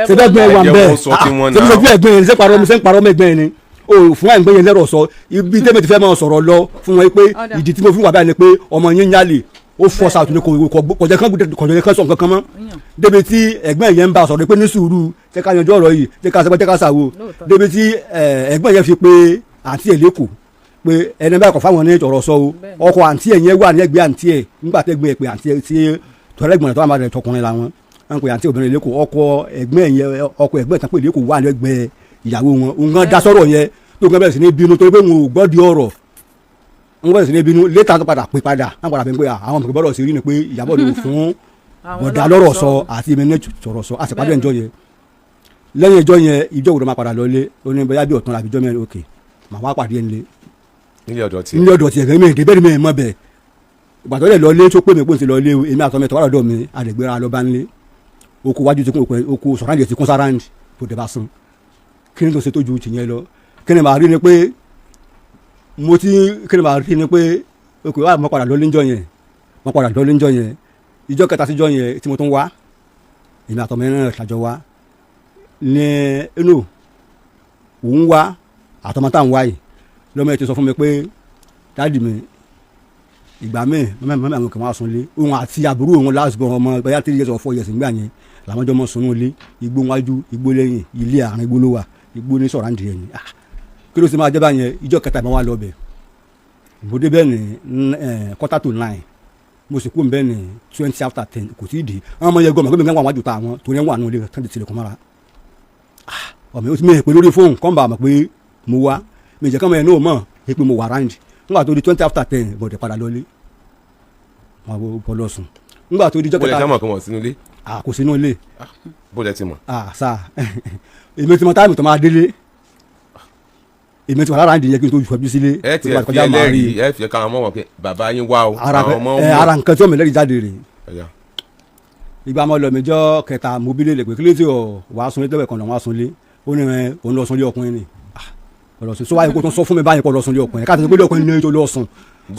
ṣe fẹ́ gbẹ́ wà bẹ́ẹ̀ ṣe fẹ́ ẹgbẹ́ yẹn ṣe parọ́ ṣe ń parọ́ mẹ́gbẹ́ yẹn ni o fún ẹgbẹ́ yẹn lẹ́rọ̀ sọ. Ibi tẹ́mi ti fẹ́ máa sọ̀rọ̀ lọ fún wọn pé ìdí tí mo fi wà báyìí ni pé ọmọ yẹn ń yálè, ó fọ́ sàtún ní kọjá kan sọ nǹkan kan mọ́ débi tí ẹgbẹ́ yẹn ń bá sọ̀rọ̀ pé ní sùúrù, jẹ́ ká yanjú ọ̀rọ̀ yìí, jẹ́ ká sẹ́pẹ́, jẹ́ ká sàwò, débi tí ẹgbẹ́ yẹn fi pé àǹtí ẹ̀ lẹ́kọ̀ọ́ pé ẹni báyìí kọ̀ fáwọn ní ọ̀rọ̀ sọ o. Ọkọ àǹtí ẹ̀ yẹn wà ní ẹgbẹ́ àǹtí ẹ̀ nígbà tẹ́gbẹ́ ẹ̀ pé àǹtí ẹ̀ tí tọ́lẹ́gbọ̀n tó wà máa rẹ̀ tọkùnrin làwọn wọn pè àǹtí obìnrin lẹ́kọ̀ọ́. Ọkọ ẹgbẹ́ yẹn, ọkọ ẹgbẹ́ tán pé lẹ́kọ̀ọ́ wà ní ẹgbẹ́ ìyàwó wọn. Òun gan dá sọ̀rọ̀ yẹn tó gan bẹ̀rẹ̀ sí ní bínú torí pé wọn ò gbọ́ di ọ̀rọ̀. Wọn bẹ̀rẹ̀ sí ní bínú. Létà tó padà pé padà wọn padà pé àwọn ọmọ gbọ́dọ̀ sí rí ni pé ìyàbọ̀ ló fún bọ̀dá lọ́rọ̀ sọ àti èmi ní sọ̀rọ̀ sọ àṣepàdé ìjọ yẹn. Lẹ́yìn ìjọ yẹn, ìjọ òwúrọ̀ máa padà lọlé. Ó ní bóyá bí ọ̀tún àbí ìjọ mẹ́rin, òkè màá wá pàdé ẹ̀ nílé. Nílé ọ̀dọ̀ tiẹ̀? Nílé ọ̀dọ̀ tiẹ̀. Mi ìdè bẹ́ẹ̀ ni mi mọ̀ bẹ́ẹ̀. Ìgbà tó lè lọlé tó pè mí pé n ti lọlé o, èmi àtọmọ ẹ̀ tó wà lọ́dọ̀ mi, àdègbéra lọ bá nílé. Oko wájú ti kún, oko sọ̀rọ̀ ti kún sáráǹdì tó dẹ̀ bá sùn. Kí ni tó ṣe tó ju tìyẹn lọ? Kí ni màá rí ni pé mo ti kí ni màá rí ni pé oko wa mo padà lọlé ńjọ́ yẹn, mo padà lọlé ńjọ́ yẹn. Ìjọ́ kẹta síjọ́ yẹn tí mo tún wá, èmi àtọmọ ẹ̀ náà ṣàjọ wá ní inú òun wá àtọmọ tá à ń wá yìí. Lọ́mọ ẹ̀ ti sọ fún mi pé daddy mi, ìgbà míì mẹ́mẹ́ àwọn kan wá sunlé òun àti àbúrò òun last born, ọmọ bóyá 3 years or 4 years nígbà yẹn, làwọn jọ mọ sunú ilé. Igbó wájú, igbó lẹ́yìn, ilé àárín igbó ló wà, igbó ní sọ̀rọ̀ àǹdí ẹ̀yìn. Ah, kí ló sì máa jẹ́ báyẹn? Ìjọ kẹta ìmọ̀ wá lọ bẹ̀, mo dé bẹ́ẹ̀ ní 8:45, mo sì kú bẹ́ẹ̀ ní 10:20. Kò tí ì dé. Àwọn ọmọ yẹn gbọ́ mọ̀ pé mi kàn wà wájú ta àwọn torí ẹ̀ wà nù ilé tán ti tilẹ̀kùn mọ́ra. Ah, ọmọ yẹn ó ti mẹ́rin pé lórí fóònù kọ́ ń bá a mọ̀ pé mo wá mi jẹ́ kọ́mọ yẹn náà mọ̀ pé mo wà round. Nígbà tó di 10:20, mo dẹ̀ padà lọlé, wọn bọ́ lọ sùn. Nígbà tó di ìjọ Bó lẹ kẹta ṣe mọ̀ kí wọ́n sínú ilé? Ah, kò sínú ilé. Bó lẹ ti mọ̀? Ah, sá èmi ti mọ time tó máa délé. Èmi ti wà lára ìdíyẹ kí n tó fọjú sílé. Ẹ ti tó bá ẹ fi kọjá máa rí. ẹlẹ́rìí, ẹ fi káwọn ọmọ wọn pé bàbá yín wá o. Ara Àwọn ọmọ ẹ mọ̀. ara nǹkan tí ọmọ ẹlẹ́rìí jáde rè. Ọ̀yà. Ìgbà mọ́ lọ mi jọ́ kẹta, mo bí lè pé kí ló ti ọ̀ wàá sunlé tẹ́wẹ̀ kan lọ wàá sunlé. Ó ní ẹ òun lọ sunlé ọkùnrin ni. Ah, ó lọ sùn sọ wáyé kó tó sọ fún mi báyìí kó lọ sunlé ọkùnrin káàtó pé ilé ọkùnrin ní tó lọ sùn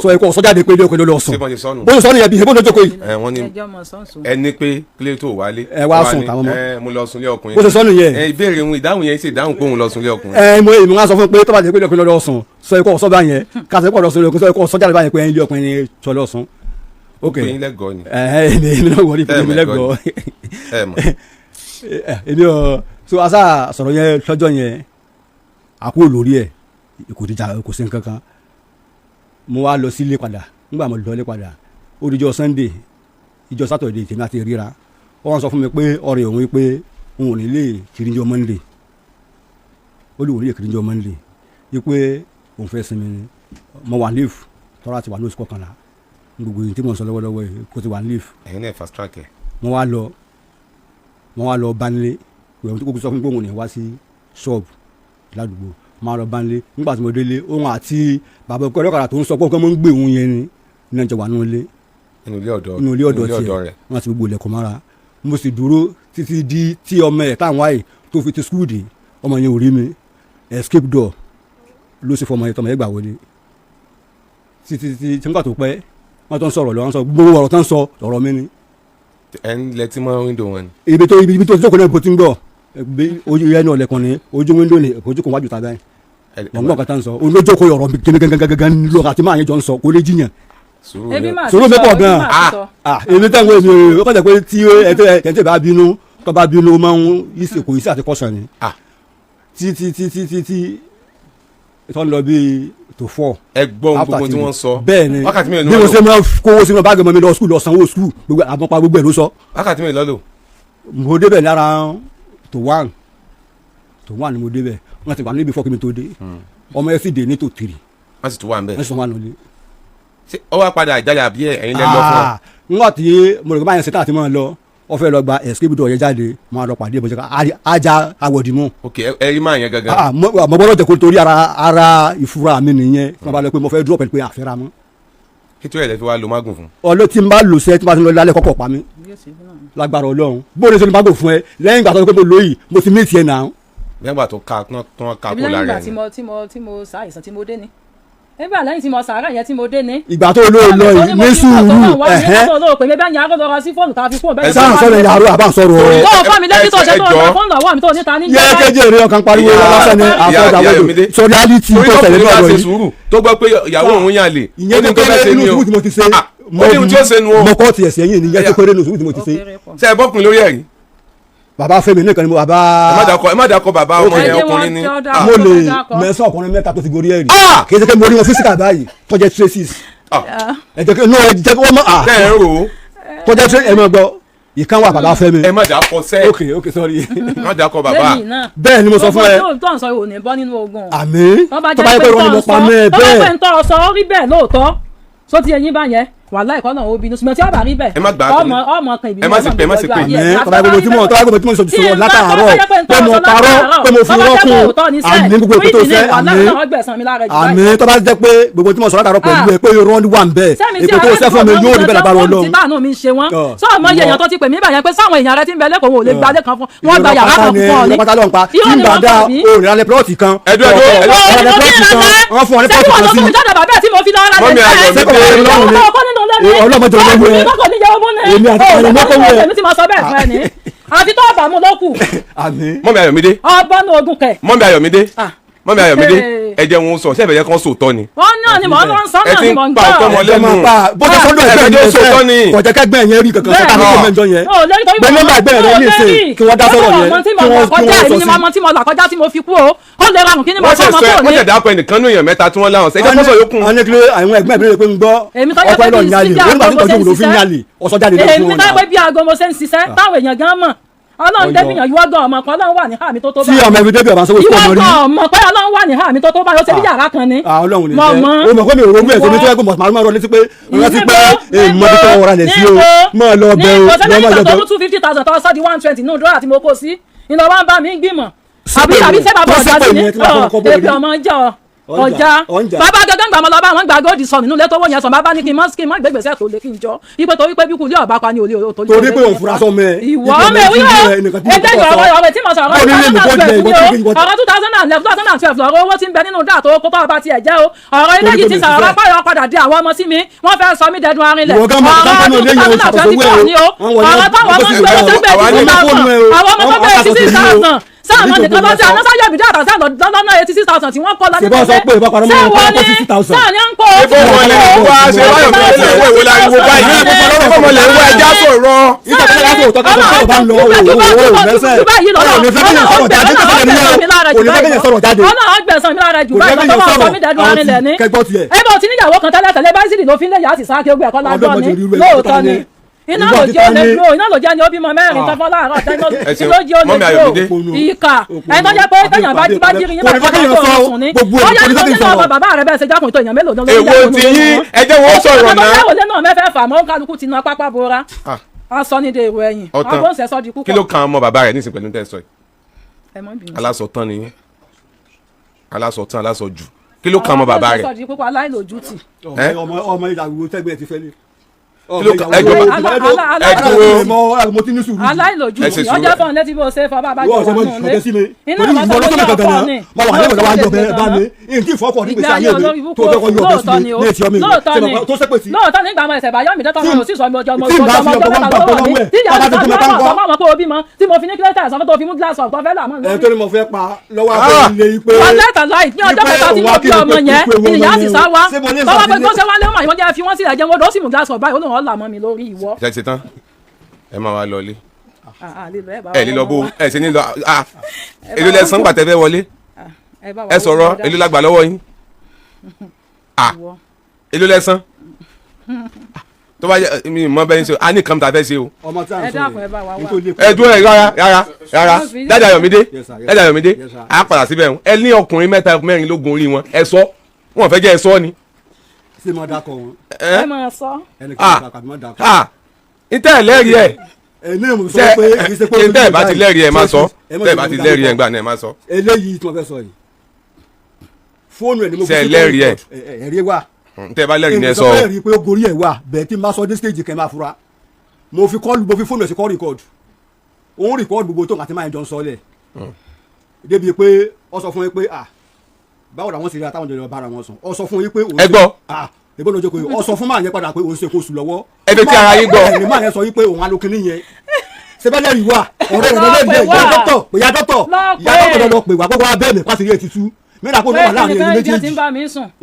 sọ yẹ kó sọ jáde pé ilé ọkùnrin ló lọ sùn. Ṣé bọ́n ṣe sọnù? Bó ṣe sọ nìyẹn bí ebó lójókòó yìí. Ẹ wọ́n ní Ẹjọ́ mọ̀ sọ́nsọ́. ẹ ní pé kílé tó wálé. Ẹ wá Wá sùn ní, táwọn ọmọ. Ẹ mo lọ sunlé ọkùnrin. Bó ṣe sọ nìyẹn. Ẹ ìbéèrè òun, ìdáhùn yẹn ṣe ìdáhùn pé òun lọ sunlé ọkùnrin. Ẹ mo èmi wá sọ fún pé tó bá jẹ́ pé ilé ọkùnrin ló lọ sùn sọ yẹ kó sọ báyẹn káàtó kó lọ sùn ilé ọkùnrin sọ yẹ kó sọ jáde báyẹn pé ilé ọkùnrin ni tó lọ sùn. Ok. Pé yín lẹ́gọ̀ọ́ ni. Ẹ ẹ èmi náà wọlé Ẹ èmi mọ̀ lẹ́gọ̀ọ́. Ẹ mọ̀. Èmi ò so asa sọ̀rọ̀ yẹn lọ́jọ́ yẹn. Àkúrò lórí ẹ̀, kò dìjà, kò sí nǹkan kan. Mo wá lọ sílé padà. Nígbà mo lọ ilé padà, ó di ijọ́ Sunday, ìjọ Saturday tèmi àti ríra. Wọ́n sọ fún mi pé ọ̀rẹ́ òun pé òun ò ní lè kiri jọ Monday. Ó lè wò ní lè kiri jọ Monday yí pé òun fẹ́ sinmi ni. Mo wà leave, tọ́ra ti wà ní oṣù kọkànlá, gbogbo yìí tí mo ń sọ lọ́wọ́lọ́wọ́ yìí kó ti wà leave. Ẹ̀yin náà fast track ẹ̀. Mo wá lọ bánilé pẹ̀lú tó kókó sọ fún mi pé òun ò ní wá sí ṣọ́ọ̀bù ládùúgbò. Mo wá lọ bánilé. Nígbà tí mo délé, òun àti bàbá ọkọ ọlọ́kadà tó ń sọ pé òun kàn máa ń gbé òun yẹn ni ní ọjọ́ wà nínú ilé. Inú ilé ọ̀dọ̀? Inú ilé ọ̀dọ̀ tiẹ̀. Rẹ̀. Wọ́n ti gbogbo ilẹ̀kùn mọ́ra. Mo sì dúró títí di tí ọmọ ẹ̀ táwọn àyè tó fi ti school dé. Ọmọ yẹn ò rí mi. Escape door ló sì fọmọ yẹn, tọmọ yẹn gbà wọlé títí tí tí nígbà tó pẹ́, wọ́n tó ń sọ̀rọ̀ lọ, wọ́n sọ gbogbo ọ̀rọ̀ tó ń sọ, ọ̀rọ̀ mi ni. Ẹ̀ ń lẹ́tí mọ́ window wọn ni. Ibi tó jókòó náà, bó ti ń gbọ́ bí ojú yẹn náà lẹ̀kùn ni, ojú window ni, ojú kò wájú tàbí wọ́n gbọ́ nǹkan tá ń sọ. Olójókòó ọ̀rọ̀ mi gangan lọ àti máa yẹn jọ ń sọ, kò lè jiyàn. Sùúrù Ebi ni. máa ti Sọ̀rọ̀ mi sọ, pọ̀ ebi gan. máa ti sọ. Ah, èmi táwọn èmi ò kọ́ jẹ́ pé tí ẹ tẹ́ ẹ bá bínú, tó bá bínú, ó máa ń yíṣe, kò yíṣe àti kọ́sàn ni. Ah. Tí tí tí tí tí tí tó ń lọ bíi tó fọ́. Ẹ gbọ́ ohun gbogbo tí wọ́n sọ. Bẹ́ẹ̀ ni. Wákàtí mélòó ni Bí mo wọ́n ṣe lò? máa kówó sínú báàgì ọmọ mi lọ school, lọ sanwó school, gbogbo àmọ́pa, gbogbo ẹ̀ ló sọ. Wákàtí mélòó lọ lò? Mo débẹ̀ lára to one ni mo débẹ̀. Wọ́n ti wà níbi fọ́ọ̀kì mi tó dé. Ọmọ ẹ sì dé ní tó three. Wọ́n sì tún wà ń bẹ̀. Wọ́n sì wà nílé. Ṣé ó wá padà ìjáde àbí ẹ̀yin lẹ lọ fún ọ? Nígbà tí mo rò pé báyẹn ṣe tá àti máa lọ, wọ́n fẹ́ lọ gba escape door yẹn jáde, máa lọ pàdé ìbọn ajá awọ̀dìmú. Ok, ẹ rí máa yẹn gangan. Ah, mo gbọ́dọ̀ jẹ́ kó torí ara ìfura mi nìyẹn tí wọ́n bá lọ pé mo fẹ́ drop ẹ̀ pé àfẹ́ra mọ́. Kí tó yẹ lẹ fi wá lo mágùn fún? Ọlọ́ tí n bá lò sẹ́, tí n bá ti lọ lálẹ́ kọ́kọ́ pa mí lágbára Ọlọ́run. Bóde sọ ni bá gò fún ẹ lẹ́yìn ìgbà tó pé mo lóyìí, mo ti mí tiẹ̀ náà. Nígbà tó ká tán ká Ebi kó lẹ́yìn lára ìgbà ẹ̀ tí ni. mo tí mo tí mo ṣàìsàn tí mo dé ni, ebi lẹ́yìn tí mo sàárẹ̀ yẹn tí mo dé ni. Ìgbà tó lóò lọ yìí ní sùúrù ẹ̀hẹ́. Tó lóò pè mí bẹ́ẹ̀ ni arọ́ lọ sí fóònù tá a fi fóònù bẹ́ẹ̀. Sáà sọ̀rọ̀ yàrá àbá sọ̀rọ̀ ẹ̀. Tó fọ́ mi létí, tó ṣe tó Ẹ jọ̀ọ́. gba fóònù lọ́wọ́ mi tó níta ní. Yẹ kéje èrè ọkàn pariwo lásán ni. Ìyá Àfọ̀dà Ayọ̀mídé. wọ́dọ̀ sọ reality Torí tó tẹ̀lé tọkùnrin náà bá lọ ṣe yìí. sùúrù tó gbọ́ pé ìyàwó òun yàn lè, Ìyẹn ó ní tó tó fẹ́ kéré ṣe nínú ni o. sùúrù tí mo ti ṣe. Ah, ó ní ohun tí ó ṣe nu o. Mo kọ́ tiẹ̀ sẹ́yìn nìyẹn tó kéré nínú sùúrù tí mo ti ṣe. Ṣe ẹ bọ́kùnrin lórí ẹ̀rí? Bàbá Fẹ́mi nìkan ni mo bàbá. Ẹ má dàkọ bàbá ọmọ Ẹ yẹn, jẹ́ ọkùnrin ni. wọn jọ dá. Ah, Mo lè Dákọ. mẹ́sàn ọkùnrin mẹ́ta tó ti gorí ẹ̀rí. Ah! Kì í ṣe pé mo rí wọn physical báyìí tọ́jẹ́ traces. Ah. Ẹ jẹ́ kí no, ẹ jẹ́ kí wọ́n mọ̀ ah. Tẹ́ ẹ̀ ń rò ó. Tọ́jẹ́ traces, ẹ máa gbọ́ ìkan wà, bàbá Fẹ́mi. Ẹ má dàkọ sẹ́. Ok, sorry. Ẹ má dàkọ bàbá. Lẹ́yìn náà. Bẹ́ẹ̀ ni mo sọ fún ẹ. Gbogbo tó ń sọ yìí ò ní bọ́ nínú ogun. Àmín. Tó bá Tó bá jẹ́ yẹ pé pé irọ́ ni tó mo ń pa sọ mẹ́ tó bá bẹ́ẹ̀. pé ń tọ́ sọ ó rí bẹ́ẹ̀ lóòótọ́, só ti ẹyin bá yẹn wàhálà ìkọ́ náà ó bínú, ṣùgbọ́n tí ó bá rí bẹ́ẹ̀ Ẹ má gbà á ọmọ ọmọ kan ìbínú Ẹ má sì pè, ẹ má sì pè. Àmín. Tó bá yẹ pé mo tí mo tó bá yẹ pé mo tí mo sọ sọ̀rọ̀ látàárọ̀ pé mo parọ́, pé mo fi irọ́ kún, àmín, gbogbo èpè tó fẹ́, àmín, àmín. Tó bá jẹ́ pé gbogbo tí mo sọ látàárọ̀ pẹ̀lú ẹ pé irọ́ wà ń bẹ̀, èpè tó sẹ́ fún mi yóò rí bẹ́ẹ̀ lágbára Ọlọ́run. Tí báànú mi ń ṣe wọ́n Tọ́, sọ ọmọ iye èèyàn tó ti pè mí bàyẹn pé sáwọn èèyàn rẹ ti ń bẹ lẹ́kọ̀ọ́ wọn ò lè gbalé kan fún wọn, gba yàrá kan fún ọ ní. Irọ́ pátá ló ń pa. Irọ́ Tí ni ń bá wọ́n dá pa mí. òòrùn alẹ́ plọ́ọ̀tì kan. Ẹdú, ẹdú, ẹdú. Ọ̀rọ̀ plọ́ọ̀tì kan wọ́n fún ọ ní Ṣé plọ́ọ̀tì wọ́n kan lọ sí. tún mi jáde bàbá ẹ̀ tí mo fi lọ́ọ́ ra Mọ́mí Ayọ̀mídé. Ọlọ́mọdé ọlọ́mọ ẹ. Èmi àti ọmọ mọ́kọ́ wẹ̀. Èmi tí mo sọ bẹ́ẹ̀ fún ẹ ní àfi tó ọba mú ló kù. Àmín. Mọ́mí Ayọ̀mídé. Ọbọ̀nù ogun kẹ̀. Mọ́mí Ayọ̀mídé. Ah. Mọ́mí Ayọ̀mídé. Hey. Ẹ jẹ́ wọn sọ ṣé ẹ fẹ́ jẹ́ kán sòótọ́ ni? Wọ́n náà ni mò ń sọ Ẹ náà ti ni ń mò ń pa gbọ́. ọ̀tọ́ mọ́ Ẹ máa lẹ́nu. pa bó ṣe sọ́dọ̀ Ẹ ẹgbẹ́ fẹ́ jẹ́ mi sòótọ́ ni. kò jẹ́ kẹ́gbẹ́ yẹn rí kankan sọ́tà Bẹ́ẹ̀. ní mẹ́jọ yẹn. Ó lórí torí Gbé nọ́mbà ẹgbẹ́ rẹ ní ìsìn kí wọ́n dá sọ̀rọ̀ yẹn, ọmọ tí mo kí là wọ́n kọjá, sọ èmi ni sí. mo tí mo là kọjá tí mo fi kú o, ó lè rarùn kí ni mo Wọ́n sọ ṣe ọmọ sọ tó wọ́n ní. ṣe dákọ ẹnìkan ní èèyàn mẹ́ta tí wọ́n láwọn ṣe ẹ jẹ́ kó sọ yòókù. Wọ́n ní kí ló àwọn ẹgbẹ́ mi rè pé ń gbọ́ Èmi tó jẹ́ ọkọ pé ẹ lọ bí yálè síjà wọ́n nígbà tí àgọ́ tọ́jú mo òun ló ṣe fi ń ń yálè ọ̀sọ́ jáde lọ fún Èmi wọn tó jẹ́ náà. pé bí aago mo ṣe ń ṣiṣẹ́ táwọn èèyàn gan mọ̀, Ọlọ́run Ọyọ. débìyàn ìwọ gan ọmọ kan Ọlọ́run wà ní àmì tó tó Tí ọmọ ẹbí débi ọba sanwó ìwọ fún ọmọ rí. gan ọmọ pé Ọlọ́run wà ní àmì tó tó báyìí, ó ṣe bí yàrá kan ni. Ah, Ọlọ́run ní Mọ̀ jẹ́ mọ́. o mọ̀ pé mi ò rogún ẹ̀ sómi tó yẹ kó mọ̀ màá rọ létí pé rántí pé èèmọ̀ bí tó wọra lẹ̀ sí o, mọ̀ lọ bẹ o, ní lọ́ ìbò máa lọ sẹ́lẹ̀ bẹ tó o. mú 250,000 tó sọ́ di 120 nínú dọ́là tí mo kó sí ìlọ wa ń bá mi gbìmọ̀ àbí Sípè àbí mi. ṣé bàbá Tó ọ̀já sípè sí mi ni ẹ tí wọ́n fọwọ́ kọ́ èpè bóyá. ọmọ jẹ́ ọ Ọ̀njà, ọjà ọ̀njà. Bàbá gangan gbàmọ́ lọ bá wọn gba góòdì sọnù nílé tó wọ́ yẹn sọ, bàbá ní kí n mọ́ kí n mọ́ ìgbégbèsè tó lé kí n jọ ipò torí pé bí kú ilé ọ̀bá pa ni òlé òtò. Torí pé òun fura sọmọ ẹ. Ìwọ Ipò ọmọ méjì ìwé ní ẹnìkan tí mo ẹgbẹ́ kọ́kọ́ sọ. ìwọ ọ̀rọ̀ tí mo sọ̀rọ̀ Bó ní lè mú kó jẹ ìwọ tó fi ìwọ ọ̀rọ̀ 2011, 2012 lọ́rọ̀ owó tí ń bẹ nínú dáa tó kó tó ọba tiẹ̀ jẹ́ o. Ọ̀rọ̀ ilé yìí ti Torí pé mi sọ̀rọ̀ ti fẹ́. pápá yọ padà di àwọn ọmọ sí mi, wọ́n fẹ́ sọ mí dẹdun arinlẹ̀. Ìwọ gan mọ̀ Ọ̀rọ̀ kọ́kọ́ náà lẹ́yìn oṣù 2024 ni o. Wọ́n wọlé Ọ̀rọ̀ táwọn ọmọ ń gbé tó gbé Àwa ní 86,000, àwọn ọmọ tó gbé 86,000 sáà mọ̀ nìkan lọ́jà anásáyọ̀bìdí àtàṣà lọ́nà 86,000 tí wọ́n kọ́ lọ́dún. Ṣé bá sọ pé ìbá parọ́ mọ́ wọn kọ́ 60,000? Sáà ni à ń kó. Ṣé wọn lè wá ṣe báyọ̀ mi lè wọ ìwé láriwo báyìí? Ṣé wọn lè wá ẹja sọ̀rọ̀? Ẹbọ tí níyàwó kan tẹ́lẹ̀ tẹ́lẹ̀ báyìí sì ló fi ń lè yà á sì sá kí ó gbé ẹ̀kọ́ lágbọ́n ni lóòótọ́ ni iná ló jẹ́ olè dúró, iná ló jẹ́ ni ó bímọ mẹ́rin tán fún láàárọ̀ tán ló jẹ́ olè dúró ìkà ẹni tó jẹ́ pé téèyàn bá jírí yín bá tó tó sùn ní ó yẹ kí ló ní ọmọ bàbá rẹ bẹ́ẹ̀ ṣe jákùn tó èèyàn mélòó ló ń Èwo ti yín? Ẹ jẹ́ wọn sọ̀rọ̀ náà. ọmọ náà mẹ́fẹ̀ẹ́ fà mọ́ kálukú ti na pápá bora aṣọ ní de èrò ẹ̀yìn agbóhùnsẹ̀ sọ di púpọ̀. Kí ló kan ọmọ bàbá rẹ̀ nísìnyí pẹ̀lú tẹ́ sọ yìí? Alásọtán ni yín, alásọtán, alásọjù. Kí ló kan ọmọ bàbá rẹ̀? Agbóhùnsẹ̀ sọ di púpọ̀ aláìlójútì. Ọmọ ìyàwó tẹ́gbẹ́ ti fẹ́ lé. Aláìlójútì ọjọ́ fún ọ létí bó ṣe fọ bàbá jọ wà nù lé iná ìmọ̀ tó lọ́jọ́ fọ́ ni lóòótọ́ nígbà ọmọ ẹ̀sẹ̀ báyọ̀ mi dọ́tọ̀ ọmọ òsì sọ ọmọ ọjọ́ ọmọ ọjọ́ mẹ́ta lọ́wọ́ mi tí ìyá mi sọ ọmọ ọmọ pé o bímọ tí mo fi ní kílẹ̀tà sọ tó fi mú gíláàsì ọ̀tọ̀ fẹ́ làmọ́ lórí. Ẹ tó ní mo fẹ́ pa lọ́wọ́ àbọ̀ ilé yìí pé. Ọlẹ́tà láì ní ọjọ́ kẹta tí mo bí ọmọ yẹn ìyá sì sá wa tọ́wọ́ pé tó ṣe wá lé wọn àyọ̀ jẹ́ fi wọ́n sílẹ̀ jẹun odò ó sì mú gíláàsì ọ̀báyìí ó lóun ọ̀là mọ́ mi lórí ìwọ. Ṣe ti tán ẹ máa wá lọlé ẹ ní lọ bó ẹ ṣe ní lọ èló lẹ san gbàtẹ́ fẹ́ wọlé ẹ sọ̀rọ̀ èló la gbà lọ́wọ́ yín èló lẹ san tó bá yẹ mi mọ bẹ́ẹ̀ ṣe a ní kàmta fẹ́ ṣe o. Ẹ dúró ẹ rárá rárá rárá Dáàdì Ayọ̀mídé, Dáàdì Ayọ̀mídé a padà síbẹ̀ ẹ ní ọkùnrin mẹ́ta mẹ́rin ló gun orí wọn ẹ sọ wọn fẹ́ jẹ́ ẹ sọ ni. Ṣé mo dákọ̀ wọn. Ẹ máa sọ. Ntẹ́ ẹ lẹ́rìí ẹ̀ ntẹ́ ẹ bá ti lẹ́rìí ẹ̀ má sọ ntẹ́ ẹ bá ti lẹ́rìí ẹ̀ gbà náà ẹ má sọ. Eléyìí tí mo fẹ́ sọ yìí fóònù ẹ̀ ni mo fi ṣe lẹ́rìí ẹ̀ ẹ̀rí wà ntẹ́ ẹ bá lẹ́rìí ni ẹ sọ. Ẹ rí i pé ó gorí ẹ̀ wà bẹ́ẹ̀ tí n bá sọ dé stage kẹ́ máa fura mo fi kọ́ọ̀lù mo fi fóònù ẹ̀ sí kọ́ rìkọ́ọ̀dù òun rìkọ́ọ̀dù gbogbo tó nǹkan tí máa ń jọ ń sọ lẹ̀ débi pé ó sọ fún yín pé ah báwo làwọn sì rí àtàwọn jọjọ bára wọn sùn ó sọ fún yín pé ẹ gbọ́ ìbọn lójú pé ó sọ fún máa yẹn padà pé òun ṣe kóṣù lọ́wọ́. Ẹ fi ti ara yín gbọ́. Ẹ̀rín máa yẹn sọ wípé òun alókinní yẹn sẹ́bẹ̀lẹ̀ rí wa ọ̀rẹ́ rẹ̀ lọ́lẹ́ ìyá dọ́tọ̀ ìyá dọ́tọ̀ ìyá dọ́tọ̀ lọ pè wá gbogbo abẹ́ mi pàṣẹ yẹn ti tú mẹ́ta kó lọ́wọ́ láàrin ẹ̀yin méjèèjì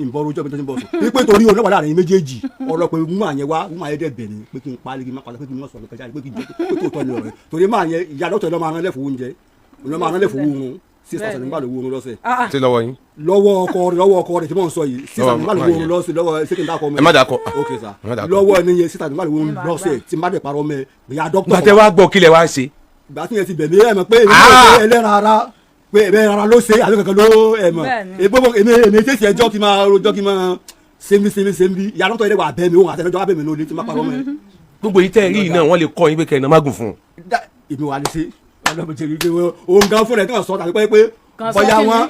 ìbọn ojú ọbẹ̀ tó ti ń bọ̀ sùn wípé torí òun lọ́wọ́ láàrin ẹ̀yin méjèèjì ọ̀rọ̀ pé wúmọ̀ yẹn wá wúmọ̀ yẹn dẹ̀ bẹ̀ ni pé kí n pa kí n má padà pé kí n má sọ̀rọ̀ kẹjá pé kí n jẹ́ pé tó tọ́ ni ọ̀rẹ́ torí máa yẹn ìyá dọ́tọ̀ lọ́ máa rán lẹ́fọ̀ọ́ oúnjẹ lọ́ máa rán lẹ́fọ̀ọ́ oorun 6,000 nígbà lówó oorun lọ́sẹ̀. Ṣé lọ́wọ́ yín. Lọ́wọ́ ọkọ rẹ̀ lọ́wọ́ ọkọ rẹ̀ tí mò ń sọ yìí 6,000 nígbà lówó oorun lọ́sẹ̀ lọ́wọ́ ṣé kí n dákọ mẹ́. Ẹ má dákọ. Ok sir lọ́wọ́ ẹni yẹn 6,000 nígbà lówó oorun lọ́sẹ̀ tí má dẹ̀ parọ́ mẹ́ ìyá dọ́kítọ̀. Gbàtẹ́ wá gbọ́ kílẹ̀ wá ṣe. Ìgbà tí yẹn ti bẹ̀ mí ẹ̀ mọ̀ pé èmi ẹlẹ́ran ara pé ẹ̀mẹ́ ara ló ṣe àbí kankan ló ẹ̀ mọ̀ èmi èmi tẹ̀sí ẹjọ́ kí máa rojọ́ kí máa ṣe mí ṣe mí ìyá dọ́kítọ̀ yẹn wà bẹ́ mi òun àtẹnudọ́ wà bẹ́ mi lórí tí má parọ́ mẹ́. Gbogbo yìí tẹ́ ẹ rí yìí náà wọ́n lè kọ́ yín pé kẹ́ ẹ̀ náà má gùn fún un. Èmi wà lè ṣe òun gan fúnra ẹ̀ kàn sọ tàbí pé bóyá wọn.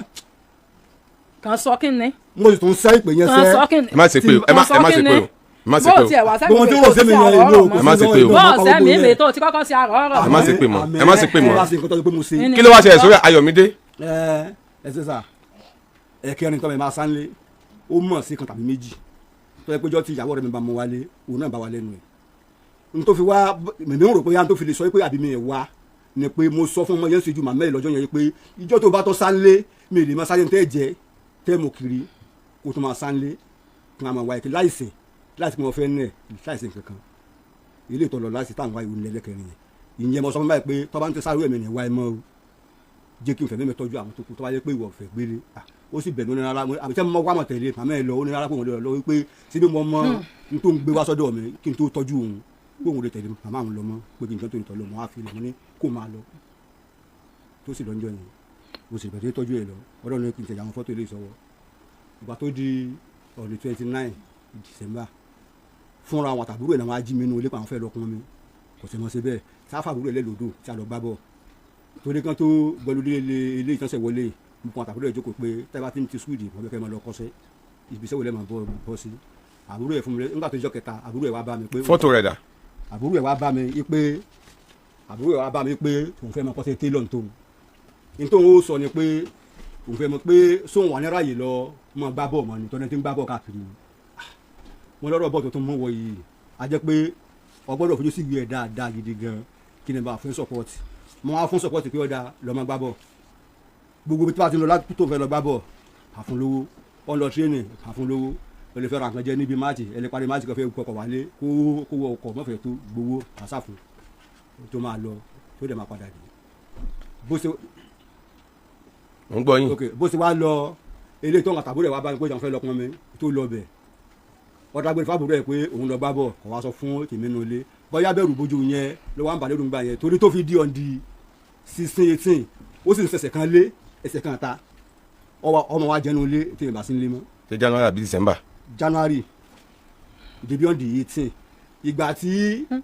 Kàn sọ kí ni. Mo sì tún sẹ́ ìpè yẹn sẹ́. Ẹ má ṣe pé o ẹ má ṣe pé o ẹ má ṣe pé o. Gbogbo tí wọ́n sẹ́mi yẹn ìlú òkú ẹ má ṣe pé o. Bọ́ọ̀ sẹ́mi mi tó ti kọ́kọ́ sí àrọ̀ ọ̀rọ̀. Ẹ má ṣe pé mọ́ ẹ má ṣe pé mọ́. Kí ló wá ṣe sórí Ayọ̀mídé. Ẹ ṣe sà ẹ̀kẹrin tọ́ mi máa sánlé ó mọ̀ sí kan tàbí méjì tó yẹ pé jọ́ ti ìyàwó rẹ̀ mi bá mú wálé òun náà bá wa lẹ́nu ẹ̀ n tó fi wá mèmí ń rò pé yá n tó fi lè sọ pé àbí mi ẹ̀ wá ni pé mo sọ fún ọmọ yẹn ṣojú màmá ẹ lọ́jọ́ yẹn pé ìjọ tó bá tọ́ sánlé mi lè máa sáré tẹ́ jẹ tẹ́ mo kiri kó tó máa sánlé kí wọ́n máa wá ẹ̀kí láìsè láìsè mo fẹ́ nẹ̀ láìsè kankan ilé ìtọ́lọ láìsè táwọn wáyé òun lẹ́lẹ́kẹrin yẹn ìyẹn mo sọ fún báyìí pé tọ́ bá ń tẹ sáré ẹ̀mí ni wá ẹ mọ́ o jẹ́ kí n fẹ̀mí mi tọ́jú àwọn tó kù tó bá yẹ pé ìwọ fẹ́ gbélé ó sì bẹ̀rù rárá àbí tẹ́ mo wá mọ̀ tẹ̀lé màmá ẹ lọ ó ní rárá pé òun lè lọ wípé síbi mo mọ n tó ń gbé wá sọ́dọ̀ mi kí n tó tọ́jú òun pé òun lè tẹ̀lé màmá òun lọ mọ́ pé kí n tó tọ́ lọ mọ́ á fi lè mọ́ ní kó máa lọ tó sì lọ́njọ́ yẹn mo sì bẹ̀rẹ̀ tọ́jú ẹ̀ lọ ọlọ́run ní kí n tẹ̀lé àwọn fọ́tò ilé ìsọwọ́ ìgbà tó di ọ̀nì 29 December fúnra àwọn àtàbúrò ẹ̀ làwọn ají mi nínú ilé pa àwọn fẹ́ lọ́kùn mi kò sì mọ̀ sí bẹ́ẹ̀ sáfà àbúrò ẹ̀ lẹ́lòdò tí a lọ gbá bọ̀ torí kan tó gbẹlú ilé ìtọ́sẹ̀ wọlé mo kàn àtàbúrò ẹ̀ jókòó pé tẹ́ bá ti ń ti súwìdì mo fẹ́ kẹ́ máa lọ kọ́ṣẹ́ ibiṣẹ́ wo lẹ́ máa bọ́ sí àbúrò ẹ̀ fún mi nígbà tó jọ́ kẹta àbúrò ẹ̀ wá bá mi pé fọ́tò rẹ̀ dà àbúrò ẹ̀ wá bá mi pé àbúrò ẹ̀ wá bá mi pé òun fẹ́ máa kọ́ṣẹ́ télọ̀ ní tóun ní tóun ó sọ ni pé òun fẹ́ mọ̀ pé sóun wà ní ráàyè lọ mọ̀ gbá bọ̀ mọ̀ ní tọ́ni tí ń gbá bọ̀ káàkiri wọn lọ́rọ̀ bọ̀ tuntun mú wọ yìí a jẹ́ pé ọgbọ́dọ̀ fojú sí ìwé ẹ̀ dáadáa gidi gan kí ni bá a fún support mo wá fún support pé ọ̀dà lọ́ máa gbá bọ̀ gbogbo tí wàá ti lọ láti tó fẹ́ lọ gbá bọ̀ àfún lówó ọ̀n lọ tírénì àfún lówó O lè fẹ́ ra nǹkan jẹ níbi máàtì, ẹ lè parí máàtì kan fẹ́ kọkọ̀ wálé, kó kó wọ ọkọ̀ mọ́fẹ̀ẹ́ tó gbowó àṣà fún tó máa lọ, tó dẹ̀ máa padà dé. Bó ṣe Mo ń gbọ́ yín. Ok, bó ṣe wá lọ eléyìí tó ń àtàbúrò ẹ̀ wá bá mi pé ìjọba fẹ́ lọ pọn mi tó lọ bẹ̀, ọ̀dà gbé fábùrò ẹ̀ pé òun lọ gbá bọ̀, kò wá sọ fún tèmi nínú ilé, bóyá bẹ̀rù bójú yẹn ló wá ń bà lérò ńgbà yẹn, torí tó fi di ọ̀ndì 16 18, ó sì ń ṣẹ̀ṣẹ̀ kan lé ẹsẹ̀ kan ta ọmọ wa jẹnu ilé tí ìbá sí ń lé mọ́. Ṣé January àbí December? January dèbí ọ̀ndì 18, ìgbà tí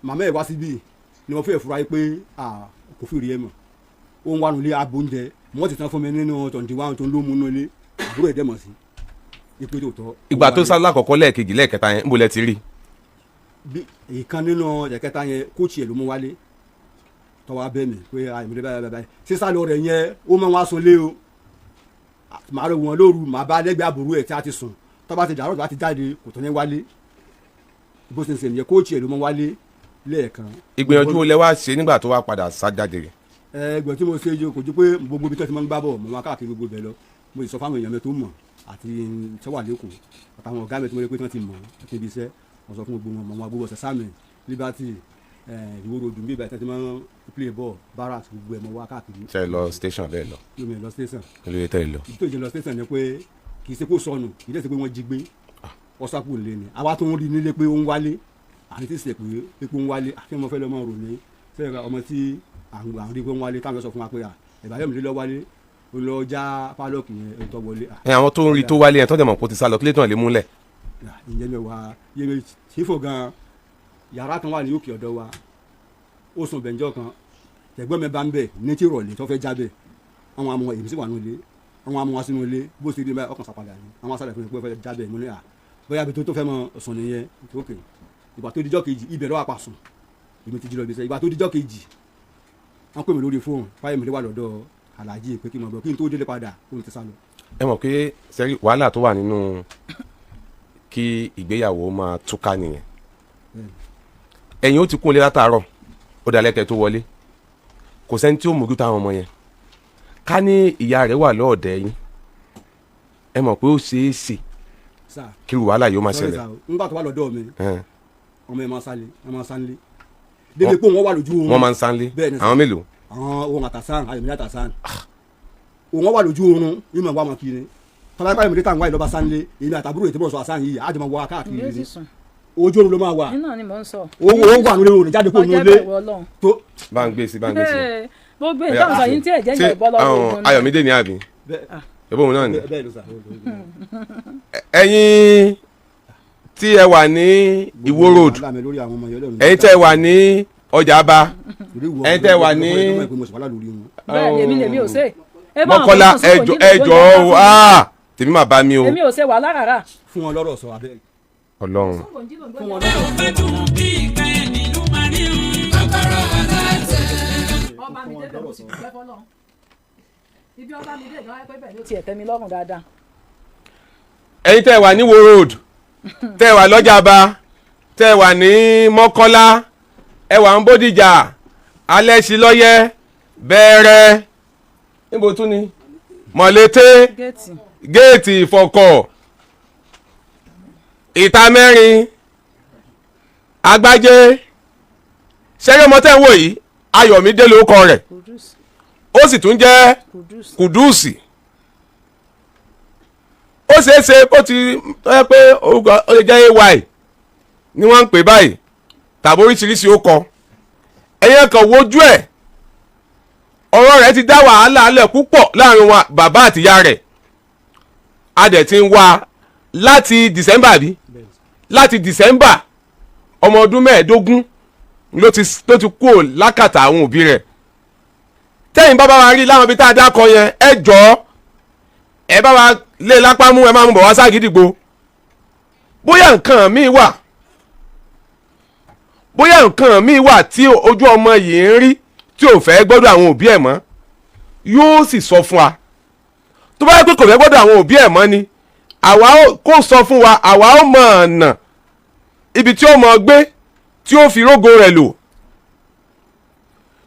màmá ẹ̀ wá síbí ni mo fẹ́ fura yìí pé kò fi rí ẹ mọ̀, ó ń wá nulẹ̀ abo oúnjẹ wọ́n ti tán fún mi nínú 21 tó ń ló mú nulẹ̀, àbúrò ẹ̀ dẹ̀ mọ̀ sí ipe tó tọ́. Ìgbà tó sá lákọ̀ọ́kọ́, lẹ́ẹ̀kejì, lẹ́ẹ̀kẹta yẹn, níbo lẹ ti rí? Bí ìkan nínú ẹ̀kẹta yẹn, kóòtù ẹ̀ ló mú wálé tọ́wọ́ abẹ́ mi pé àìmọ̀lẹ́ báyìí báyìí sísá lọ rẹ̀ yẹn, ó máa wá sunlé o, màá lọ wọn lóru, màá bá lẹ́gbẹ̀ẹ́ àbúrò ẹ̀ tí a ti sùn, tó bá ti dàrọ́, tó bá ti jáde, kò tó ní wálé. Bó ṣe ń ṣe nìyẹn, kóòtù ẹ̀ ló mú wálé lẹ́ẹ̀kan. Ìgbìyànjú wo lẹ wá ṣe nígbà tó wá padà sá jáde? Ẹgbẹ́ tí mo ṣe yìí kò ju pé gbogbo ibi tó ti máa ń gbá bọ̀, mo máa káàkiri gbogbo ibẹ̀ lọ. Mo sì sọ fáwọn èèyàn mi tó mọ̀ àti sọ́wà lẹ́kọ̀ọ́ àtàwọn ọ̀gá mi tí mo rí pé tí wọ́n ti mọ̀ àti ibi iṣẹ́, mo sọ fún gbogbo wọn, mo máa gbogbo ọ̀sẹ̀ sáàmì Liberty, Ìwó Road bí ibà tí wọ́n ti máa ń play ball, barracks, gbogbo ẹ̀ mo wá káàkiri. Ṣe lọ station bẹ́ẹ̀ lọ? Lómi lọ station. Kí ló dé tẹ́ ẹ lọ? Ibi tó jẹ́ lọ station ni pé kì í ṣe kó sọnù, kì í ṣe pé wọ́n jí gbé, ọ̀sápò lé ni àwa tó ń rí nílé pé ó ń wálé, àti tí ṣe pé ó ń wálé, àti ọmọ fẹ́ lọ́mọ rò ní sẹ́yìn ọmọ tí à ń rí pé ó ń wálé, táwọn sọ fún wa pé ìbáyọ̀mí ló wálé, ó lọ já pálọ̀kì yẹn tó wọlé. Ẹ àwọn tó ń rí tó wálé yẹn tó dẹ̀ mọ̀ kó ti sá lọ, kí lè tán lè múlẹ̀? Ìyẹn mi wá yé mi sífò gan, yàrá kan wà ní òkè ọ̀dọ̀ wa, ó sùn bẹ̀njọ́ kan, tẹ̀gbọ́n mi bá ń bẹ̀ ní tí ìrọ̀lẹ́ tó fẹ́ jábẹ̀, àwọn amọ̀ èmi sì wà ní ilé, àwọn amọ̀ wa sínú ilé, bó ṣe rí báyìí ọkàn sàpadà ni àwọn asàlẹ̀ fún mi pé ó fẹ́ jábẹ̀, mo ní à bóyá ibi tó fẹ́ mọ sùn nìyẹn òkè. Ìgbà tó dijọ́ kejì, ibẹ̀ lọ́wọ́ apá sùn, èmi ti jí lọ ibi iṣẹ́. Ìgbà tó dijọ́ kejì, wọ́n pè mí lórí fóònù, fáyẹ̀mí lé wà lọ́dọ̀ aláàjì pé kí n mọ̀ bọ̀, kí n tó délé padà kó n ti sá lọ. Ẹ mọ̀ pé sẹ́rí wàhálà tó wà nínú kí ìgbéyàwó máa túká nìyẹn. Ẹ̀yin ó ti kún ilé látàárọ̀, ó dalẹ́ kẹ́ tó wọlé, kò sẹ́ni tí ó mójútó àwọn ọmọ yẹn. Ká ní ìyá rẹ̀ wà lọ́ọ̀dẹ̀ yín, ẹ mọ̀ pé ó ṣeé ṣe kí wàhálà yóò máa ṣẹlẹ̀. Nígbà tó wà lọ́dọ̀ mi, ọmọ ẹ̀ máa sálé, ẹ̀ máa sálé débi pé wọ́n wà lójú oorun. Wọ́n máa ń sálé? Àwọn mélòó? Àwọn ohun àtàsán, Ayọ̀mídé àtàsán, òun wà lójú oorun, ìmọ̀ wà máa kiri tọ́lá ipá Ayọ̀mídé táwọn wáyé lọ́ba sánlé, èmi àtàbúrò ètò ìbọ̀sọ̀ àsán yìí àjọmọ̀ wọ káàkiri ni, ojú oorun ló máa wà. Iná ni mò ń sọ. Owó wà nílé, òní jáde kó nu ilé tó. Bá ń gbé sí, bá ń gbé sí. Gbogbo ìtàn sọ yìí tí ẹ̀jẹ̀ yẹn bọ́ lọ́wọ́ ogun. Ayọ̀mídé ni àbí ẹ̀bùn òun náà ni. Ẹ̀yin tí ẹ wà ní Ìwó Road, ẹ̀yin tí ẹ wà ní Ọjà Aba, ẹ̀yin tí ẹ wà ní Bẹ́ẹ̀ lèmi lèmi ò ṣe. Mọ́kọ́lá, ẹjọ́ ẹjọ́ o, tèmi máa bá mi o. Èmi ò ṣe wàhálà rárá. Fún wọn lọ́rọ̀ sọ abẹ́. Ọlọ́run. Fún wọn lọ́rọ̀. Ọba mi débẹ̀, mo sì dúpẹ́ fọlọ́run. Ibi ọba mi dé ìjọba pé bẹ́ẹ̀ ló tiẹ̀ tẹ́ mi lọ́rùn dáadáa. Ẹ̀yin tẹ́ wà ní Ìwó Road, tẹ́ wà lọ́jà Aba, tẹ́ wà ní Mọ́kọ́lá, ẹ wà ń Bódìjà, Alẹ́sílọ́yẹ́, Bẹ̀rẹ̀, níbo tún ni, Mọ̀lété, géètì Ìfọ̀kọ̀, ìta mẹ́rin, Agbájé. Ṣẹ́rí ọmọ tẹ́ ń wò yìí, Ayọ̀mídé lórúkọ rẹ̀, ó sì tún jẹ́ Kùdùsì. Ó ṣeé ṣe kó ti ẹ pé orúkọ ó lè jẹ́ ay ni wọ́n ń pè báyìí tàbí oríṣiríṣi ó kọ. Ẹ̀yẹ kan wojú ẹ̀, ọ̀rọ̀ rẹ̀ ti dá wàhálà alẹ̀ púpọ̀ láàrin wọn bàbá àtìyá rẹ̀. A dẹ̀ ti ń wá láti December bí, láti December, ọmọ ọdún 15 ló ti kúrò lákàtà àwọn òbí rẹ̀. Tẹ́yìn bá bá wa rí láwọn ibi tá a dákọ yẹn, ẹ jọ̀ọ́ ẹ bá wa lé lápá mú, ẹ máa mú bọ̀ wá ságídígbò. Bóyá nǹkan míì wà, bóyá nǹkan míì wà tí ojú ọmọ yìí ń rí tí ò fẹ́ gbọ́dọ̀ àwọn òbí ẹ̀ mọ́, yóò sì sọ fún wa. Tó bá yẹ pé kò fẹ́ gbọ́dọ̀ àwọn òbí ẹ̀ mọ́ ni, àwa kò sọ fún wa, àwa ó mọ̀ ọ̀nà ibi tí ó mọ̀ gbé tí ó fi rógo rẹ̀ lò.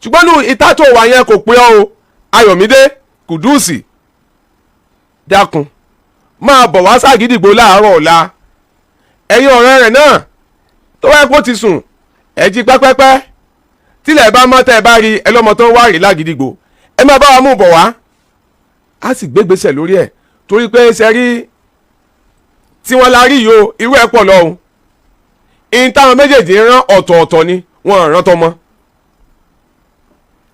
Ṣùgbọ́n ní ìta tó wà yẹn kò pé ọ́ o, Ayọ̀mídé Kùdùsì, dákun máa bọ̀ wá ságídígbò láàárọ̀ ọ̀la. Ẹ̀yin ọ̀rẹ́ rẹ̀ náà tó wáyé kó ti sùn, ẹ jí pẹ́pẹ́pẹ́. Tílẹ̀ bá mọ́, tẹ́ ẹ bá rí ẹ lọ́mọ tó ń wá rí lágidigbò, ẹ má bá wa mú bọ̀ wá, á sì gbégbèsè lórí ẹ̀, torí pé ṣe rí tí wọ́n la rí yìí o, irú ẹ̀ pọ̀ lọ́hùn. Ìyẹn táwọn méjèèjì ń rán ọ̀tọ̀ọ̀tọ̀ ni wọ́n rán tọmọ.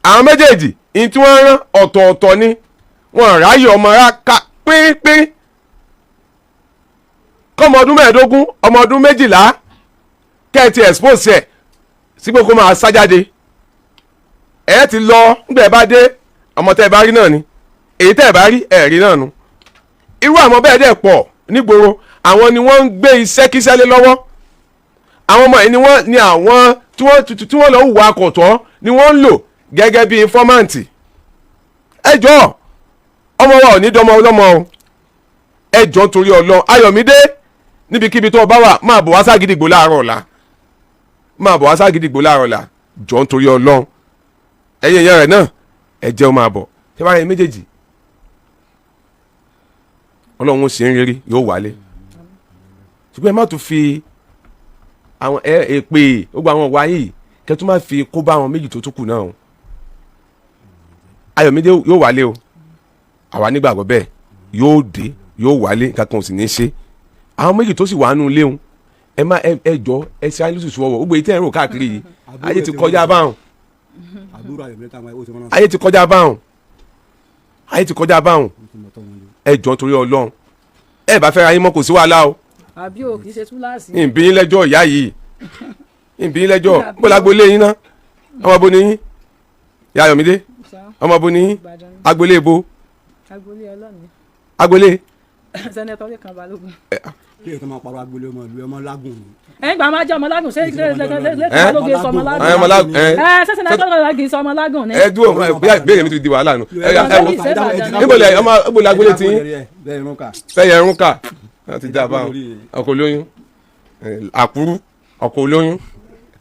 Àwọn méjèèjì, ìyẹn tí wọ́n rán ọ̀tọ̀ọ̀tọ̀ ni wọ́n ráyè ọmọ rá ká pínpín. Kọ́mọ ọdún 15, ọmọ ọdún 12, kẹ́ ẹ ti expose ẹ̀ sí pé kó máa sá jáde. Ẹ ti lọ, nígbà ẹ bá dé, ọmọ tẹ́ ẹ bá rí náà ni, èyí tẹ́ ẹ bá rí ẹ rí náà nu. Irú àwọn bẹ́ẹ̀ dẹ̀ pọ̀ nígboro. Àwọn ni wọ́n ń gbé iṣẹ́ kíṣẹ́ lé lọ́wọ́. Àwọn ọmọ yìí ni wọ́n ni àwọn tí wọ́n lọ hùwà akọ̀tọ́ ni wọ́n ń lò gẹ́gẹ́ bí informant. Ẹ jọ̀ọ́, ọmọ wa ò ní dọmọ ọlọ́mọ o. Ẹ jọ̀ọ́, torí Ọlọ́run, Ayọ̀mídé, níbikíbi tó o bá wà, máa bọ̀ wá ságídígbò láàárọ̀ ọ̀la, máa bọ̀ wá ságídígbò láàárọ̀ ọ̀la. Jọ̀ọ́, nítorí Ọlọ́run, ẹ̀yin èèyàn rẹ̀ náà, ẹ jẹ́ ó máa bọ̀. Ṣé bá rẹ̀ méjèèjì, Ọlọ́run ó ṣe ń rírí, yóò wálé. Ṣùgbọ́n ẹ má tún fi àwọn ẹ èpè gbogbo àwọn ọ̀wá yìí kẹ́ tún má fi kó bá àwọn méjì tó tún kù náà o. Ayọ̀mídé yóò wálé o, àwa nígbàgbọ́ bẹ́ẹ̀. Yóò dé, yóò wálé, nǹkan kan ò sì ní í ṣe. Àwọn méjì tó sì wà nù léwu, ẹ má ẹ jọ, ẹ ṣe ayé lóṣooṣù ọwọ́ gbogbo èyí tẹ́ ẹ ń rò káàkiri yìí. Ayé ti kọjá báwọn. Àbúrò Ayọ̀mídé táwọn ẹ̀ ó ti mọ́ náà. Ayé ti kọjá báwọn, ayé ti kọjá báwọn. Ó ti mọ̀ tọ́ wọn lé. Ẹ jọ, torí Ọlọ́run, ẹ bá fẹ́ ra yín mọ́, kò sí wàhálà o. Àbí o kì í ṣe túláàsì. Ìbí yín lẹ́jọ́ ìyá yìí, ìbí yín lẹ́jọ́. Bó lágbolé yín ná? Ọmọ bo ni yín, ìyá Ayọ̀mídé? Ọmọ bo ni yín? Ìbàdàn ni. Agbolé bo? Agboolé ọlọ́ọ̀ni. Agbolé? Senator Lékan Balógun. Kí èyí tó máa parọ́ agbolé ọmọ ìlú ọmọ lágùn ni. Ẹ̀yin gbà máa jẹ́ ọmọ lágùn, ṣé Lékan Ẹ́? Balógun sọ ọmọ lágùn? Ẹ, ọmọ lágùn, ẹ. Ẹ ṣé Senator Balógun sọ ọmọ lágùn ni? Ẹ dúró, bóyá ìbéèrè mi ti di wàhálà nù. Ẹ wo, níbo lẹ ọmọ, níbo lẹ agbolé tí yín? Bẹ́ẹ̀ irun ká. Fẹ́ yẹ irun ká wọ́n ti dá a báwọn. Ọkọ̀ olóyún, àkúrú ọkọ̀ olóyún,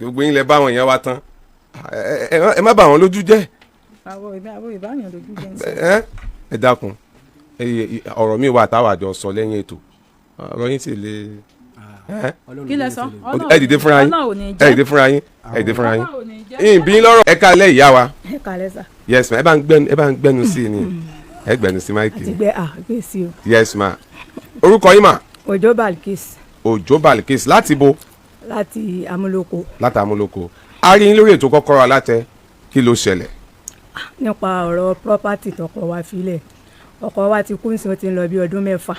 gbogbo yín lẹ bá àwọn èèyàn wa tán. Ẹ má bà wọ́n lójú jẹ́. Àwọn ìbáyàn lójú jẹ́ ń sọ. Ẹ dákun, ọ̀rọ̀ mi wà táwa àjọ sọ lẹ́yìn ètò. Ọ̀rọ̀ yín sì le. Kí lẹ sọ? Ẹ dìde fúnra yín. Ọlọ́run ò ní Ẹ jẹ́. dìde fúnra yín, ẹ dìde fúnra yín. Ọlọ́run ò ní jẹ́. Ìbí lọ́rọ̀. Ẹ káalẹ́, ìyá wa. Ẹ kàlẹ́ sà. Yes ma, ẹ bá ń gbẹnu sí i ni, ẹ gbẹnu sí mic. Àti gbẹ à gbé sí o. Yes ma, orúkọ yín mà? Òjó Balkis. Òjó Balkis, láti bo? Láti Amúlòkó. Láti Amúlòkó. A rí yín lórí ètò Kọ́kọ́rọ́ Alátẹ. Kí ló ṣẹlẹ̀? Nípa ọ̀rọ̀ property tọkọ wa filẹ̀. Ọkọ wa ti kú sí, ó ti ń lọ bí ọdún 6,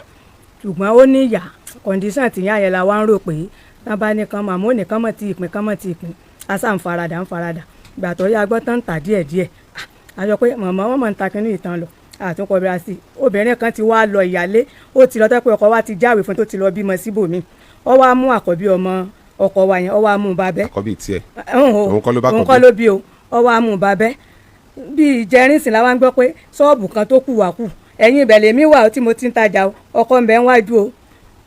ṣùgbọ́n ó ní ìyá condition tìyá yẹn la wá ń rò pé tán bá ní kan màmú ní kán mọ̀ tí ìpín, kán mọ̀ tí ìpín, asa ń faradà, ń faradà. Ìgbà tó yá gbọ́ tán ń tà díẹ̀díẹ̀. A sọ pé màmá wọn mọ̀ ń ta kínní ìtàn lọ àtúnkọ bíra sí. Obìnrin kan ti wá lọ, ìyálé ó ti lọ, tẹ́ pé ọkọ wa ti jáwèé fún tó ti lọ bímọ síbòmí. Ó wá mú àkọ́bí ọmọ ọkọ wa yẹn, ó wá mú un bá bẹ́. Àkọ́bí tiẹ̀? Òun Òun kọ́ ló bá òun kọ́bí? kọ́ ló bí o. Ó wá mú un bá bẹ́. Bí ìjẹrin sìn la wá ń gbọ́ pé ṣọ́ọ̀bù kan tó kù wá kù, ẹ̀yìn ibẹ̀ lèmi wà ó tí mo ti ń tajà o. Ọkọ ń bẹ ń wájú o,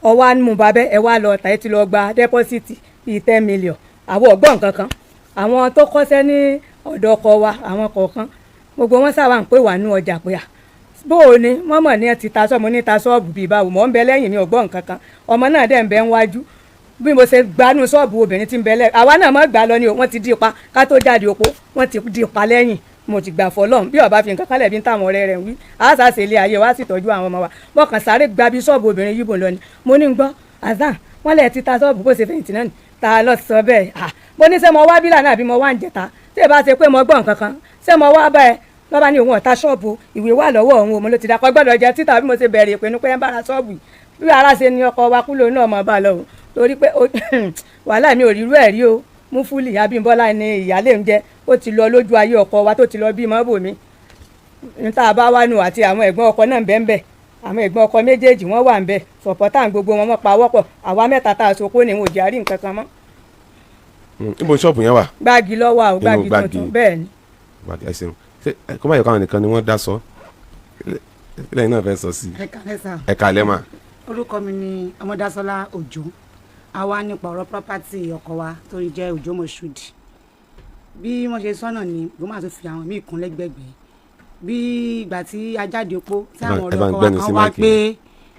ọwọ́ á mú un bá bẹ́. Ẹ wá lọ tà, ẹ ti lọ gba deposit bíi 10 million. Àwọn ọ̀gbọ́n kankan, àwọn tó kọ́ṣẹ́ ní ọ̀dọ̀ ọkọ wa, àwọn kọ̀ọ̀kan, gbogbo wọn sábà ń pè wá ní ọjà pé à bó o ní wọ́n mọ̀ ní ẹ ti ta sọ́ọ̀mù ní ta ṣọ́ọ̀bù bíi báwo. Mọ̀ ń bẹ lẹ́yìn mi, ọ̀gbọ́n kankan. Ọmọ náà dẹ̀ ń bẹ ń wájú. Bí mo ṣe gbanú ṣọ́ọ̀bù, obìnrin tí ń bẹ lẹ́ àwa náà mọ̀ gbà lọ ni o. Wọ́n ti dí ipa ká tó jáde oko, wọ́n ti dí ipa lẹ́yìn. Mo ti gbà fọlọ́run, bí ọba fi nǹkan kálẹ̀ bí ń táwọn ọ̀rẹ́ rẹ̀ ń wí, àṣà ṣe ilé ayé wa sì tọ́jú àwọn ọmọ wa. Mọ̀kàn sáré gba bí ṣọ́ọ̀bù obìnrin yìí bò lọ ni. Mo ní ń gbọ́ azan wọ́n lẹ̀ ti ta ṣọ́ọ̀bù, bó ṣe fẹ̀yìntì náà ni ta lọ sọ bẹ́ẹ̀. À mo ní ṣé mo wá bílà náà àbí mo wá ń jẹta? Tí ẹ bá ṣe pé mo gbọ́ nǹkan kan, ṣé mo wá bá ẹ lọ́ba ní òun ọ̀tá ṣọ́ọ̀bù, ìwé wà lọ́wọ́ òun. Òun ló ti dákọ́ gbọ́dọ̀ jẹ́ títà. Bí mo ṣe bẹ̀rẹ̀ ìpinnu pé ẹ ń bára ṣọ́ọ̀bù yìí, bí ara ṣe ní ọkọ wa kúlò náà mọ̀ bá lọ o, torí pé wàhálà mi ò rírú ẹ̀ rí o. Múfúlì Abímbọ́lá ni ìyáálé ń jẹ́. Ó ti lọ lójú ayé ọkọ wa tó ti lọ bímọ bòmí níta bá wà nù, àti àwọn ẹ̀gbọ́n ọkọ náà ń bẹ ń bẹ. Àwọn ẹ̀gbọ́n ọkọ méjèèjì wọ́n wà ń bẹ, supporter gbogbo wọn. Wọ́n pa wọ́pọ̀, àwa mẹ́ta tá a sopó ni wọn ò jẹ́ àrí nǹkan kan mọ́. Níbo ṣọ́ọ̀bù yẹn wà? Gbági lọ́wọ́ àwọn Inú gbági Gbági. tuntun, bẹ́ẹ̀ ni. Gbàgì, ẹ ṣeun. Ṣé kó má yẹ káwọn nìkan ni wọ́n dá sọ lẹ́yìn náà fẹ́ sọ sí i? Ẹ kàlẹ́ sà. Ẹ kàlẹ́ mà. Orúkọ mi ni Ọmọdásọlá Òjó. A wá nípa ọ̀rọ̀ property ọkọ wa tó ń jẹ́ Òjó Moshood. Bí wọ́n ṣe sọ́nà ni gbọ́n tó fi àwọn míì kún lẹ́gbẹ̀gbẹ̀. Bí ìgbà tí a jáde opó tí àwọn Ẹ bá ọ̀rẹ́ ń ọkọ wa gbẹ́nu sí kan wá mic. gbé.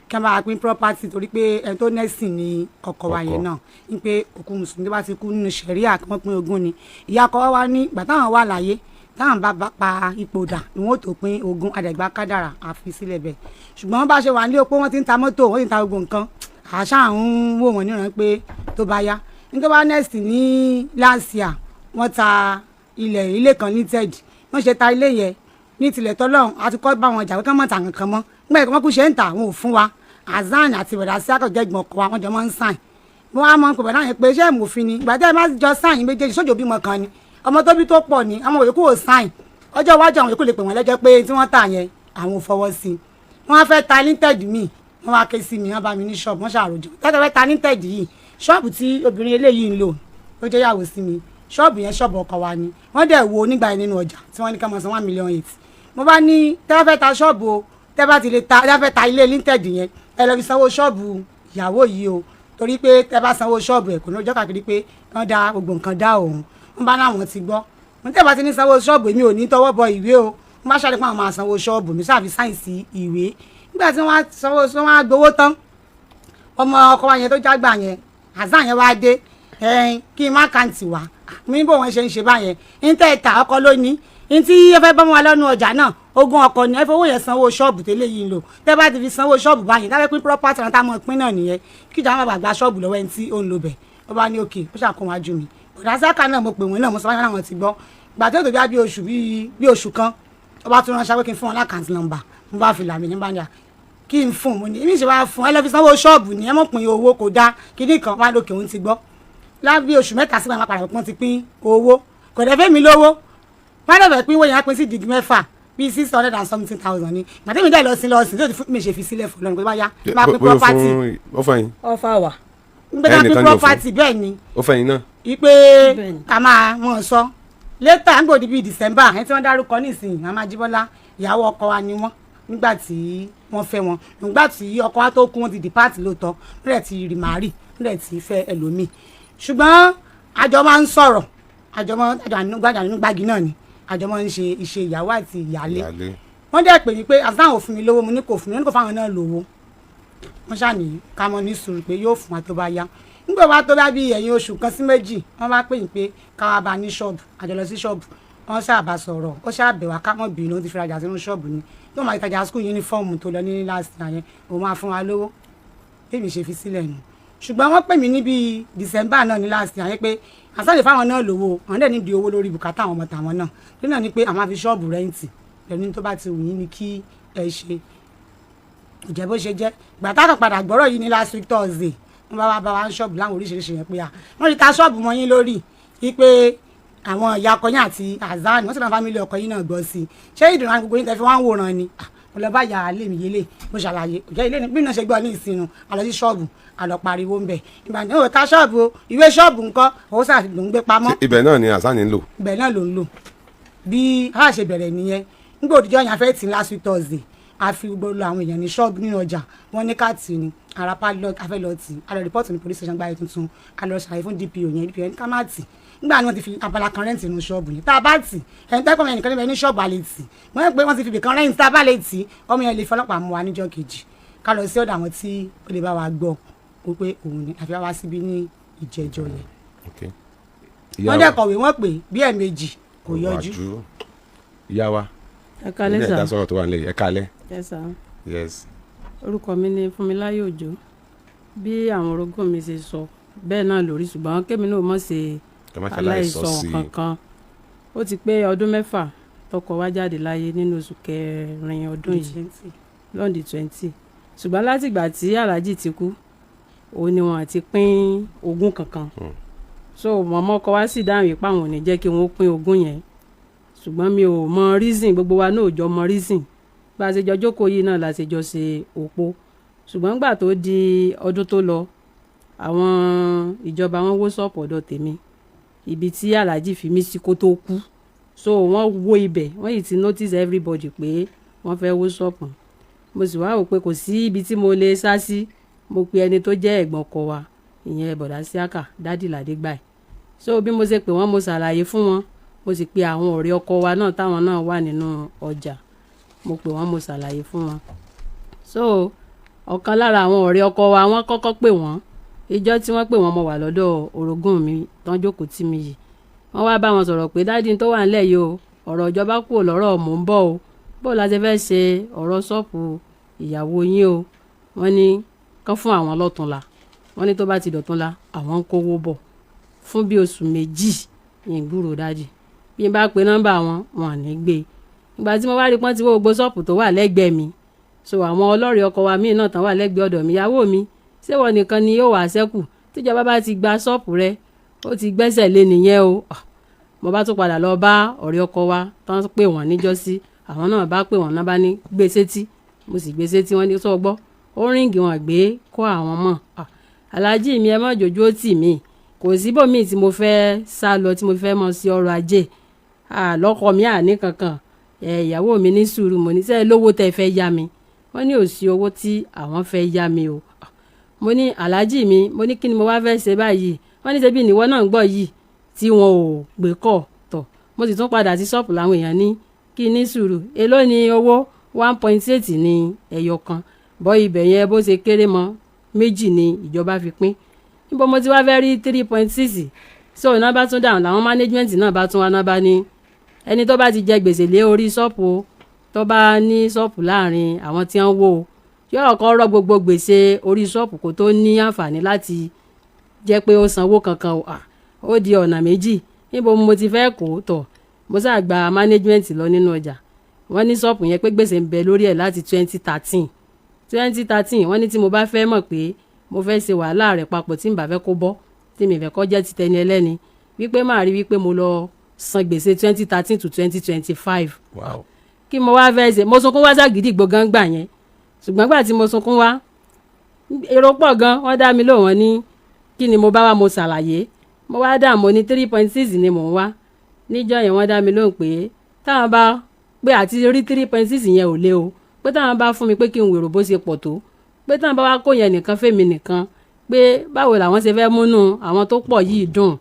Kí wọ́n bá pín property, torí pé ẹni tó nẹ́sìn ni ọkọ wa yẹn Ọkọ. náà, ní pé òkú mùsùlùmí tó bá ti kú nínú ṣẹ̀ríà, kí wọ́n pín ogún ni. Ìyá ọkọ wa wá ní ìgbà táwọn wà láyé, táwọn bá bá pa ipò dà ni wọ́n ó tó pín ogún. Àdẹ̀gbà kádàrà àfi sílẹ̀ bẹ̀. Ṣùgbọ́n bá ṣe wà ní opó, wọ́n ti ń ta mọ́tò, wọ́n ti ń ta gbogbo nǹkan. Àṣà ń wò wọ́n níran pé tó bá yá. Nítorí wá next ní last year, wọ́n ta ilẹ̀, ilé kan ní ted. Wọ́n ṣe ta ilé yẹn ní tilẹ̀ tọ́lọ́run, àti kọ́ bá wọn jà pé kán mọ̀ tà kankan mọ́. Nígbà yẹn, wọ́n kú ṣe ń tà, wọn ò fún wa. Azan àti bọ̀dà sí akọ̀jẹ́gbọ̀n ọkọ wa, wọ́n jọ máa ń sign. Wọ́n á mọ̀ pé bọ̀dà yẹn pé iṣẹ́ ìmòfin ni. Ìgbà tẹ́ ẹ má jọ sign méjèèjì, sójò bímọ kan ni, ọmọ tó bí tó pọ̀ ni, àwọn òyòkù ò sign. Ọjọ́ iwájú, àwọn òyòkù lè pè wọ́n lẹ́jọ́ pé tí wọ́n tà yẹn, àwọn ò fọwọ́ sí i. Wọ́n á fẹ́ ta linted míì, wọ́n wá ké sí mi, wọ́n bá mi ní ṣọ́ọ̀bù, wọ́n ṣàròjọ tẹ́tẹ́ fẹ́ ta linted yìí. Ṣọ́ọ̀bù tí obìnrin eléyìí ń lò, tó jẹ́ ìyàwó sí mi, ṣọ́ọ̀bù yẹn, ṣọ́ọ̀bù ọkọ wa ni. Wọ́n dẹ̀ wo nígbà yẹn nínú ọjà tí wọ́n ní ká máa san 1.8 million. Mo bá ní tẹ́ bá fẹ́ ta ṣọ́ọ̀bù o, tẹ́ bá ti lè ta, tẹ́ bá fẹ́ ta ilé linted yẹn, ẹ lọ fi sanwó ṣọ́ọ̀bù ìyàwó yìí o, torí pé tẹ́ bá sanwó ṣọ́ọ̀bù ẹ̀, kò ní ọjọ́ káàkiri pé wọ́n da gbogbo nǹkan dá òun. Wọ́n bá láwọn ti gbọ́. Mo tẹ́ bá ti ní sanwó ṣọ́ọ̀bù, èmi ò ní tọwọ́ bọ ìwé o. Wọ́n bá ṣàlẹ́ pé àwọn máa sanwó ṣọ́ọ̀bù mi, sáà fi sign sí ìwé. Nígbà tí wọ́n á sanwó, wọ́n á gbowó tán, ọmọ ọkọ wa yẹn tó jágbà yẹn, àzá yẹn wá dé ẹn kí n má kàǹtì wá mi. Bó wọn ṣe ń ṣe báyẹn ń tẹ́ ta ọkọ lónìí, ń tí ẹ fẹ́ bá wọn lọ́nu ọjà náà, ogún ọkọ ni. Ẹ fowó yẹn sanwó ṣọ́ọ̀bù tẹ́lẹ̀ yìí ń lò. Tẹ́ bá ti fi sanwó ṣọ́ọ̀bù báyìí, tábẹ́ pín property náà, táwọn pín náà nìyẹn, kí ìjà má bàa gba ṣọ́ọ̀bù lọ́wọ́ ẹni tí ó ń lo bẹ̀. Ó bá ní òkè, ó ṣàkóhun ajú mi. Bọ̀dá sáká náà, mo pè wọ́n náà, mo sọ fún wọn, ti gbọ́. Gbà tó tó bí oṣù bí oṣù kan, ó bá tún ránṣẹ́ pé kí n fún wọn l'account number. Mo bá fi làmì ní bá ní à kí n fún un. Mo ní èmi ṣe wá fún ẹ, lọ fi sanwó ṣọ́ọ̀bù ni, ẹ mọ̀ pín owó kò dáa kíní kan wá lókè. Òun ti gbọ́. Lábí oṣù 3 sígbà máa padà pọ́n ti pín owó, kò dẹ̀ fẹ́ mi lówó. Wọ́n dẹ̀ fẹ́ pín owó yẹn, á pín sí dìgí mẹ́fà, bíi 600 and something thousand ni. Gbàtẹ́mi dẹ̀ lọ sí tó ti fún mi ṣe fi sílẹ̀ fún lọ́nà pé bá yá máa pín Bóyá property. Ó fún yín? Ọfà wà. Ń gbé máa pín Ẹnìkan ni ò fún. property, bẹ́ẹ̀ ni. Ó fẹ́ yín náà? Ipe Bẹ́ẹ̀ni. ká máa wọn sọ later, ń gbòdì bíi December. Ẹni tí wọ́n dárúkọ nísìnyí, Màmá Jíbọ́lá, ìyàwó ọkọ wa ni wọ́n nígbà tí wọ́n fẹ́ wọn. Nígbà tí ọkọ wa tó kú, wọ́n ti depart lóòótọ́, wọ́n dẹ̀ ti remarry, wọ́n dẹ̀ ti fẹ́ ẹlòmíì. Ṣùgbọ́n àjọ máa ń sọ̀rọ̀, àjọ máa àjọ ànúgbàjà nínú gbági náà ni, àjọ máa ń ṣe ìṣe ìyàwó àti ìyálé. Ìyálé. Wọ́n dẹ̀ pè mí pé àtàwọn ò fún mi lówó. Mo ní kò fún mi, wọ́n ní kò fáwọn náà lówó. Wọ́n ṣàní ká mọ ní sùúrù pé yóò fún wa tó bá yá. Nígbà wá tó bá bí ẹ̀yìn oṣù kan sí méjì, wọ́n bá pè mí pé ká wá bá ní ṣọ́ọ̀bù. Àjọ lọ sí ṣọ́ọ̀bù, wọ́n ṣàbà sọ̀rọ̀, ó ṣàbẹ̀ wá ká mọ̀ bínú, ó ti fi rajà sínú ṣọ́ọ̀bù ni, tó máa tajà school uniform tó lọ ní last year yẹn, òun máa fún wa lówó. Tèmi ṣe fi sílẹ̀ nù. Ṣùgbọ́n wọ́n pè mí níbi December náà ní last year yẹn pé àṣàlẹ̀ fáwọn náà lówó, àwọn dẹ̀ nídìí owó lórí bùkátà àwọn ọmọ tàwọn náà. Tó náà ni pé àwọn á fi ṣọ́ọ̀bù rent pẹ̀lú tó bá ti wù yín ni kí ẹ ṣe. Kò jẹ́ bó ṣe jẹ́. Gbàtà kan padà gbọ́rọ̀ yìí ní last week Thursday, wọ́n bá wá bá wa ń ṣọ́ọ̀bù láwọn oríṣiríṣi yẹn pé à wọ́n ti ta ṣọ́ọ̀bù mọ́ yín lórí, wípé àwọn ìyá ọkọ yín àti azan, wọ́n sì náà family ọkọ yín náà gbọ́ sí i. Ṣé ìdùnnú àwọn gbogbo yín tẹ́ fi wá ń wòran ni? Ah, mo lọ bá ìyá alẹ́ mi yélé, mo ṣàlàyé kò jẹ́ ilé ní bí náà ṣe gbọ́ ní ìsinú. A lọ sí ṣọ́ọ̀bù, a lọ pariwo ńbẹ̀. Ìgbà ní òun ta ṣọ́ọ̀bù o, ìwé ṣọ́ọ̀bù ńkọ́? Òun sà ló ń gbé pamọ́. Ṣé ibẹ̀ náà ni Hasan ń lò? Ibẹ̀ náà ló ń lò. Bí a ṣe bẹ̀rẹ̀ nìyẹn. Nígbà òdìjọ́ yẹn a fẹ́ tì last week Thursday, a fi gbogbo àwọn èèyàn ní ṣọ́ọ̀bù nínú ọjà, wọ́n ní káàtì ni ara padlock, a fẹ́ lọ tì. A lọ report ní police station gbáyé tuntun, a lọ ṣàlàyé fún DPO yẹn. DPO yẹn ní ká má tì. Nígbà ni wọ́n ti fi abala kan rent nínú ṣọ́ọ̀bù yẹn. Tá a bá tì, ẹni tẹ́kọ̀ yẹn nìkan níbẹ̀ ní ṣọ́ọ̀bù àlè tì. Wọ́n yẹ pé wọ́n ti fi ibìkan rent, tá a bá lè tì, ọmọ yẹn lè fi ọlọ́pàá mú wa níjọ́ kejì. Ká lọ sí ọ̀dọ̀ àwọn tí ó lè bá wa gbọ́ wípé òun ni àfi wá síbí ní ìjẹ́jọ́ yẹn. Ok. Wọ́n dẹ̀ kọ̀wé, wọ́n pè bí ẹ̀ẹ̀mejì, kò yọjú. Ìyá wa, Ẹ kálẹ́ ilé sà. ẹ̀dá sọ̀rọ̀ tó wà nílẹ̀ yìí. Ẹ kálẹ́. Ẹ sà. Yes. Orúkọ mi ni Fúnmiláyọ̀ Òjó. Bí àwọn orogún mi ṣe sọ bẹ́ẹ̀ náà lórí, ṣùgbọ́n kémi náà mọ̀ ṣe Ẹ má ṣe aláìsọ aláìsọ sí i. kankan. Ó ti pé ọdún 6 tọkọ wa jáde láyé nínú oṣù kẹrin ọdún yìí, lọ́ndì 20. Ṣùgbọ́n látìgbà tí aláàjì ti kú, òun ni wọn àti pín ogún kankan. So mọ̀mọ́ ọkọ wa sì dáhùn ipá àwọn ò ní jẹ́ kí wọ́n pín ogún yẹn, ṣùgbọ́n mi ò mọ reason. Gbogbo wa náà ò jọ mọ reason. Bá a ṣe jọ jókòó yìí náà la ṣe jọ ṣe òpó. Ṣùgbọ́n nígbà tó di ọdún tó lọ, àwọn ìjọba wọn wó ṣọ́ọ̀pù ọ̀dọ̀ tèmi, ibi tí aláàjì fi mí sí kó tó kú. So wọ́n wó ibẹ̀, wọ́n yìí ti notice everybody pé wọ́n fẹ́ wó ṣọ́ọ̀pù. Mo sì wá wò pé kò sí ibi tí mo lè sá sí. Mo pe ẹni tó jẹ́ ẹ̀gbọ́n ọkọ wa, ìyẹn bọ̀dá síákà, dádì làdégbàì. So bí mo ṣe pè wọ́n, mo ṣàlàyé fún wọn. Mo sì pe àwọn ọ̀rẹ́ ọkọ wa náà táwọn náà wà nínú ọjà, mo pè wọ́n, mo ṣàlàyé fún wọn. So Ọ̀kan lára àwọn ọ̀rẹ́ ọkọ wa wọ́n kọ́kọ́ pè wọ́n. Ìjọ tí wọ́n pè wọ́n, mo wà lọ́dọ̀ orogún mi tán jókòó tì mí yìí. Wọ́n wá bá wọn sọ̀rọ̀ pé dádì tó wà ńlẹ̀ yìí o, ọ̀rọ̀ ìjọba kúrò lọ́rọ̀ mò ń bọ̀ o, bó la ṣe fẹ́ ṣe ọ̀rọ̀ ṣọ́ọ̀pù ìyàwó yín o. Wọ́n ní kán fún àwọn lọ́túnla, wọ́n ní tó bá ti dọ̀túnla àwọn ń kówó bọ̀. Fún bí oṣù 2 ìgbúrò dájì, bí n bá pe nọ́mbà wọn, wọn ò ní gbé. Ìgbà tí mo wá rí pọ́n ti wó gbogbo ṣọ́ọ̀pù tó wà lẹ́gbẹ̀ẹ́ mi, so àwọn ọlọ́rìí ọkọ wa míì náà tán wà lẹ́gbẹ̀ẹ́ ọ̀dọ̀ mi, ìyàwó mi ṣé wọ́n nìkan ni yóò wá ṣẹ́kù tíjọba bá ti gba ṣọ́ọ̀pù rẹ, ó ti gbẹ́sẹ̀ lé nìyẹn o. Mo bá tún padà lọ bá ọ̀rẹ́ ọkọ wa tán pè wọ́n níjọ́sí, àwọn náà bá pè wọ́n náà bá ní gbé sétí, mo sì gbé sétí, wọ́n ní sọ gbọ́ ó ríǹgì wọn gbé kó àwọn mọ̀. Aláàjì mi ẹ má jòjú ó tì mí, kò síbòmíì tí mo fẹ́ sá lọ tí mo fẹ́ mọ sí ọrọ̀ ajé lọ́kọ mi àní kankan, ìyàwó mi ní sùúrù. Mo ní sẹ́ lówó tẹ́ fẹ́ yá mi, wọ́n ní ò sí owó tí àwọn fẹ́ yá mi o. Mo ní aláàjì mi, mo ní kí ni mo wá fẹ́ ṣe báyìí? Wọ́n ní ṣebí ìníwọ́ náà ń gbọ́ yìí tí wọn ò gbé kọ̀ tọ̀. Mo sì tún padà sí ṣọ́ọ̀pù làwọn èèyàn ní kí ní sùúrù, èló ni owó? 1.8 ní ẹyọ kan bọ́ ibẹ̀ yẹn bó ṣe kéré mọ́ 2 ni ìjọba fi pín. Níbo mo ti wá fẹ́ rí 3.6? So iná bá tún dáhùn làwọn management náà bá tún wá náà bá ní ẹni tó bá ti jẹ gbèsè lé orí ṣọ́ọ̀pù, tó bá ní ṣọ́ọ̀pù láàrin àwọn tí wọ́n wò ó, yóò kọ́ rọ́ gbogbo gbèsè orí ṣọ́ọ̀pù kó tó ní àǹfààní láti jẹ́ pé ó sanwó kankan o. Ó di ọ̀nà 2, níbo mo ti fẹ́ kó tọ̀? Mo sáà gba management lọ nínú ọjà, wọ́n ní ṣọ́ọ̀pù yẹn pé gbèsè ń bẹ lórí ẹ̀ láti 2013. Wọ́n ní tí mo bá fẹ́ mọ̀ pé mo fẹ́ ṣe wàhálà rẹ̀ papọ̀, tí n bá fẹ́ kó bọ́, tí mi fẹ́ kó jẹ́ ti tẹni ẹlẹ́ni, wípé máa rí wípé mo lọ san gbèsè 2013 to 2025. Wow. Kí mo wá fẹ́ ṣe? Mo sunkún wá ságídígbò gan gbà yẹn, ṣùgbọ́n gbà tí mo sunkún wá, èrò pọ̀ gan, wọ́n dá mi lóhùn, wọ́n ní kí ni mo bá wá, mo ṣàlàyé, mo wá dà, mo ní 3.6 ni mò ń wá. Níjọ́ yẹn wọ́n dá mi lóhùn pé táwọn bá pé àti rí 3.6 yẹn ò lé o, pé táwọn bá fún mi pé kí n wèrò bó ṣe pọ̀ tó, pé táwọn bá wá kó yẹn nìkan fèmí nìkan, pé báwo làwọn ṣe fẹ́ múnú àwọn tó pọ̀ yìí dùn,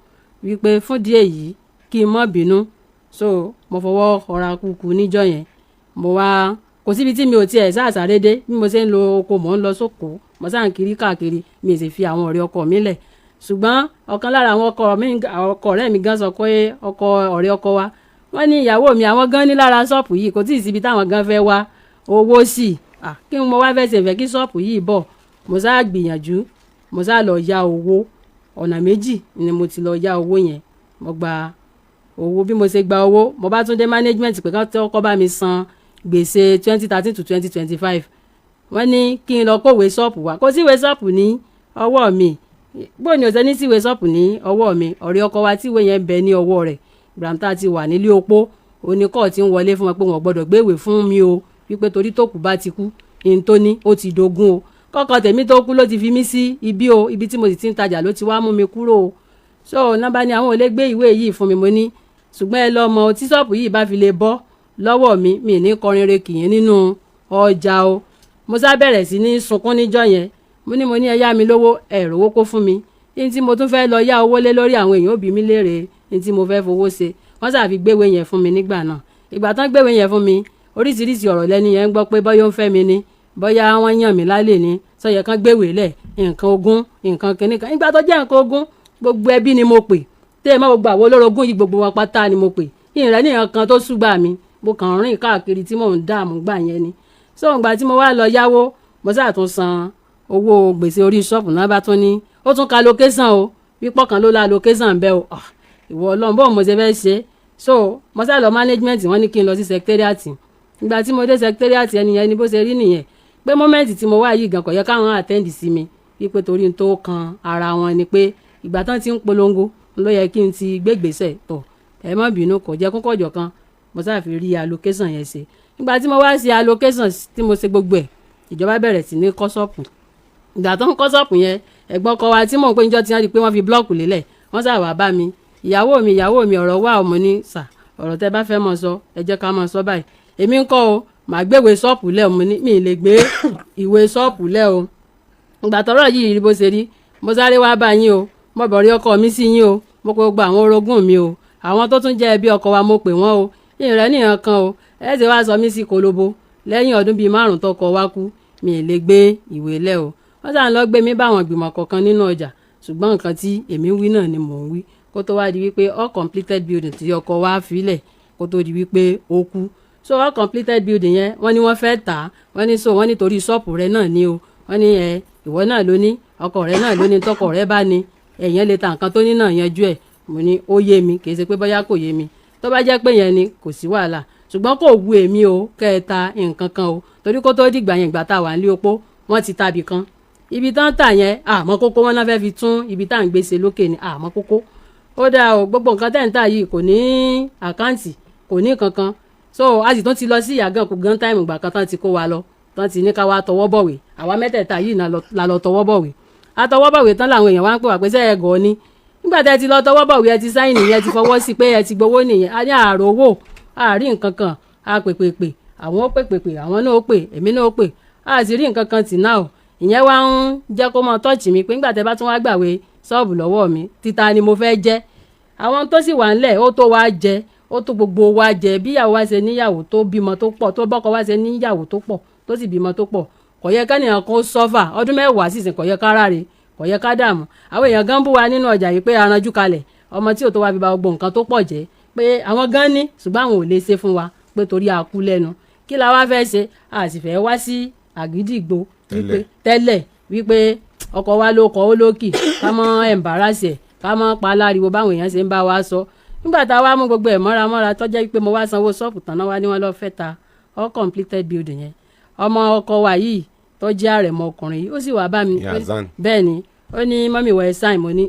wípé fún díẹ̀ yìí kí n má bínú. So mo fọwọ́ ọ̀ra kúkú níjọ́ yẹn, mo wá kò síbi tí mi ò tiẹ̀ sáàsáré dé. Bí mo ṣe ń lo oko, mò ń lọ sóko, mo sáà ń kiri káàkiri, mi ì sì fi àwọn ọ̀rẹ́ ọkọ mi lẹ̀. Ṣùgbọ́n ọ̀kan lára àwọn ọkọ ọ̀rẹ́ mi gan sọ pé ọkọ ọ̀rẹ́ ọkọ wa, wọ́n ní ìyàwó mi àwọn gan ní lára ṣọ́ọ̀pù yìí, kò tí ì síbi táwọn gan fẹ́ wá owó sí. Kí mo wá fẹ́ ṣe fẹ́ kí ṣọ́ọ̀pù yìí bọ̀? Mo sáà gbìyànjú, mo sáà lọ ya owó. Ọ̀nà 2 ni mo ti lọ ya owó yẹn. Mo gba owó, bí mo ṣe gba owó, mo bá tún dé management pé kán tó kọ́ bá mi san gbèsè 2013 to 2025. Wọ́n ní kí n lọ kówé ṣọ́ọ̀pù wá, kò síwèé ṣọ́ọ̀pù ní ọwọ́ mi. Bóun ni ò ṣe ní síwèé ṣọ́ọ̀pù ní ọwọ́ mi? Ọ̀rẹ́ ọkọ wa tíwèé yẹn bẹ ní ọwọ́ rẹ̀, gbàǹtà ti wà nílé opó, oníkọ́ ti ń wọlé fún wọn pé wọ́n gbọ́dọ̀ gbéwèé fún mi o, wípé torí tó kù bá ti kú, ìyẹn tó ní ó ti dogun o, kọ́kọ́ tèmi tó kú ló ti fi mí sí ibi o, ibi tí mo sì ti ń tajà ló ti wá mú mi kúrò o. So nọ́mbà ni àwọn ò lè gbé ìwé yìí fún mi. Mo ní ṣùgbọ́n ẹ lọ mọ tí ṣọ́ọ̀pù yìí bá fi lè bọ́ lọ́wọ́ mi, mi ní kọrin re kìyìn nínú ọjà o. Mo sá bẹ̀rẹ̀ sí ní sunkún níjọ́ yẹn. Mo ní ẹ yá mi lówó, ẹ rówó kó fún mi, ní tí mo tún fẹ́ lọ yá owó lé lórí, àwọn èèyàn òbí mi léèrè ní tí mo fẹ́ fowó ṣe. Wọ́n sàfi gbéwé yẹn fún mi nígbà náà. Ìgbà tán gbéwé yẹn fún mi, oríṣiríṣi ọ̀rọ̀ lẹ́ni yẹn ń gbọ́ pé bọ́yá ó ń fẹ́ mi ni, bọ́yá wọ́n yàn mí lálẹ́ ni, sọ̀yẹ̀ kan gbéwé lẹ̀, nǹkan ogún, nǹkan kìíní kan. Ìgbà tó jẹ́ nǹkan ogún, gbogbo ẹbí ni mo pè, tẹ́ ẹ mọ́ gbogbo àwọn olórogún yìí, gbogbo wọn pátá ni mo pè. Ìrìn nìyẹn kan tó ṣùgbà mi, mo kàn rìn káàkiri tí mò ń dààmú gbà yẹn ni. So ìgbà tí mo wá lọ yáwó, mo sáà tún san owó gbèsè orí ṣọ́ọ̀pù náà, bá tún ní ó tún ka location o, pípọ̀ kan ló la location bẹ́ẹ̀ o. Ìwọ Ọlọ́run, bóun mo ṣe fẹ́ ṣe? So mo sá lọ management, wọ́n ní kí n lọ sí secretariat. Ìgbà tí mo dé secretariat, ẹni yẹn ni bó ṣe rí nìyẹn, pé moment tí mo wá yìí gan kò yẹ káwọn attend sí mi, wípé torí n tó kan ara wọn ni, pé ìgbà tán ti ń polongo ló yẹ kí n ti gbégbèsè tọ̀. Ẹ má bínú, kò jẹ́ kókòjọ̀ kan, mo sáà fi rí allocation yẹn ṣe. Ìgbà tí mo wá ṣe allocation tí mo ṣe gbogbo ẹ̀, ìjọba bẹ̀rẹ̀ sí ní kọ́ ṣọ́ọ̀pù. Ìgbà tó ń kọ́ ṣọ́ọ̀pù yẹn, ẹ̀gbọ́n kọ́ wa tí mò ń pé níjọ́ tí wọ́n rí i pé wọ́n fi blọ́ọ̀kù lélẹ̀, wọ́n sà wá bá mi, ìyàwó mi, ìyàwó mi, ọ̀rọ̀ wà. Ọmọ ní sà, ọ̀rọ̀ tẹ́ bá fẹ́ mọ̀ sọ, ẹ jẹ́ ká mọ̀ sọ báyìí. Èmi ń kọ́ o, màá gbéwé ṣọ́ọ̀pù lẹ̀. Mo ní mi ì lè gbé ìwé ṣọ́ọ̀pù lẹ̀ o. Ìgbà tọ́rọ̀ yìí rí bó ṣe rí, mo sáré wá bá yín o, mo bọ̀rí ọkọ mi sí yín o, mo pe gbogbo àwọn orogún mi o, àwọn tó tún jẹ́ ẹbí ọkọ wa, mo pè wọ́n o. Ìrẹ́ nìyẹn kan o, ẹ ṣe wá sọ mí sí kolobo lẹ́yìn ọdún bíi 5 tọkọ wa kú. Mi ì lè gbé ìwé lẹ̀ o. Wọ́n sàn lọ gbé mi báwọn ìgbìmọ̀ kọ̀ọ̀kan nínú ọjà, ṣùgbọ́n nǹkan tí èmi wí náà ni mò ń wí. Kó tó wá di wípé all completed building tí ọkọ wa filẹ̀ kó tó di wípé ó kú, so all completed building yẹn, wọ́n ní wọ́n fẹ́ tà á. Wọ́n ní so wọ́n nítorí ṣọ́ọ̀pù rẹ náà ní o. Wọ́n ní ẹ ìwọ náà ló ní, ọkọ rẹ náà ló ní, tọkọ rẹ bá ní èèyàn lè ta nǹkan tó ní náà yanjú ẹ̀. Mo ní ó yé mi, kì í ṣe pé bóyá kò yé mi. Tó bá jẹ́ pé yẹn ni, kò sí wàhálà, ṣùgbọ́n kò wu èmi o kẹ́ ẹ ta nǹkan kan o, torí kó tó dìgbà yẹn, ìgbà tá a wà nílé opó, wọ́n ti tàbí kan ibi tán tà yẹn, àmọ́ kókó wọn náà fẹ́ fi tún ibi tá à ń gbèsè lókè ni. Àmọ́ kókó ó dáa o, gbogbo nǹkan tẹ́ ń tà yìí kò ní àkáǹtì, kò ní kankan. So a sì tún ti lọ sí ìyàgàn kò gan time ìgbà kan tán ti kó wa lọ, tán ti ní ká wá tọwọ́ bọ̀wé. Àwa mẹ́tẹ̀ẹ̀ta yìí náà la lọ tọwọ́ bọ̀wé. Àtọwọ́ bọ̀wé tán làwọn èèyàn wá ń pè wá pé sẹ́ ẹ gọ̀ ni, nígbà tẹ́ ti lọ tọwọ́ bọ̀wé, ẹ ti sign nìyẹn, ti fọwọ́ sí pé ẹ ti gbowó nìyẹn. A ní ààrò owó, àárí nǹkan kan. A pèpèpè, àwọn ó pèpèpè, àwọn náà ó pè, èmi náà ó pè, a sì rí nǹkan kan tì náà o. Ìyẹn wá ń jẹ́ kó mọ touch mi pé nígbà tẹ́ bá tún wá gbàwé ṣọ́ọ̀bù lọ́wọ́ mi, títa ni mo fẹ́ jẹ́. Àwọn tó sì wà ńlẹ̀, ó tó wá jẹ, ó tó gbogbo wa jẹ. Bí ìyàwó wa ṣe níyàwó tó bímọ tó pọ̀, tó bọ́kọ wa ṣe níyàwó tó pọ̀, tó sì bímọ tó pọ̀, kò yẹ kẹ́nìyàn kó suffer. Ọdún 10 sísìn, kò yẹ ká ráre, kò yẹ ká dààmú. Àwọn èèyàn gan bú wa nínú ọjà yìí pé aranjú kalẹ̀, ọmọ tí ò tó wa fi ba gbogbo nǹkan tó pọ̀ jẹ́, pé àwọn gan ní, ṣùgbọ́n àwọn ò lè ṣe fún wa, pé torí a kú lẹ́nu. Kí la wá fẹ́ ṣe? A sì fẹ́ wá sí àgídìgbò wípé tẹ́lẹ̀ wípé ọkọ wa ló kọ ó lókì, ká mọ́ embarrass ẹ̀, ká mọ́ pa aláriwo báwọn èèyàn ṣe ń bá wa sọ. Nígbà tá a wá mú gbogbo ẹ̀ mọ́ra mọ́ra, tọ́jẹ́ wípé mo wá sanwó ṣọ́ọ̀pù tán náà, wá ní wọ́n lọ́ọ́ fẹ́ ta all completed building yẹn. Ọmọ ọkọ wa yìí tó jẹ́ àrẹ̀mọ ọkùnrin yìí, ó sì wá bá mi. Bẹ́ẹ̀ ni, ó ní, "Mummy, wọ̀ ẹ́ sign." Mo ní,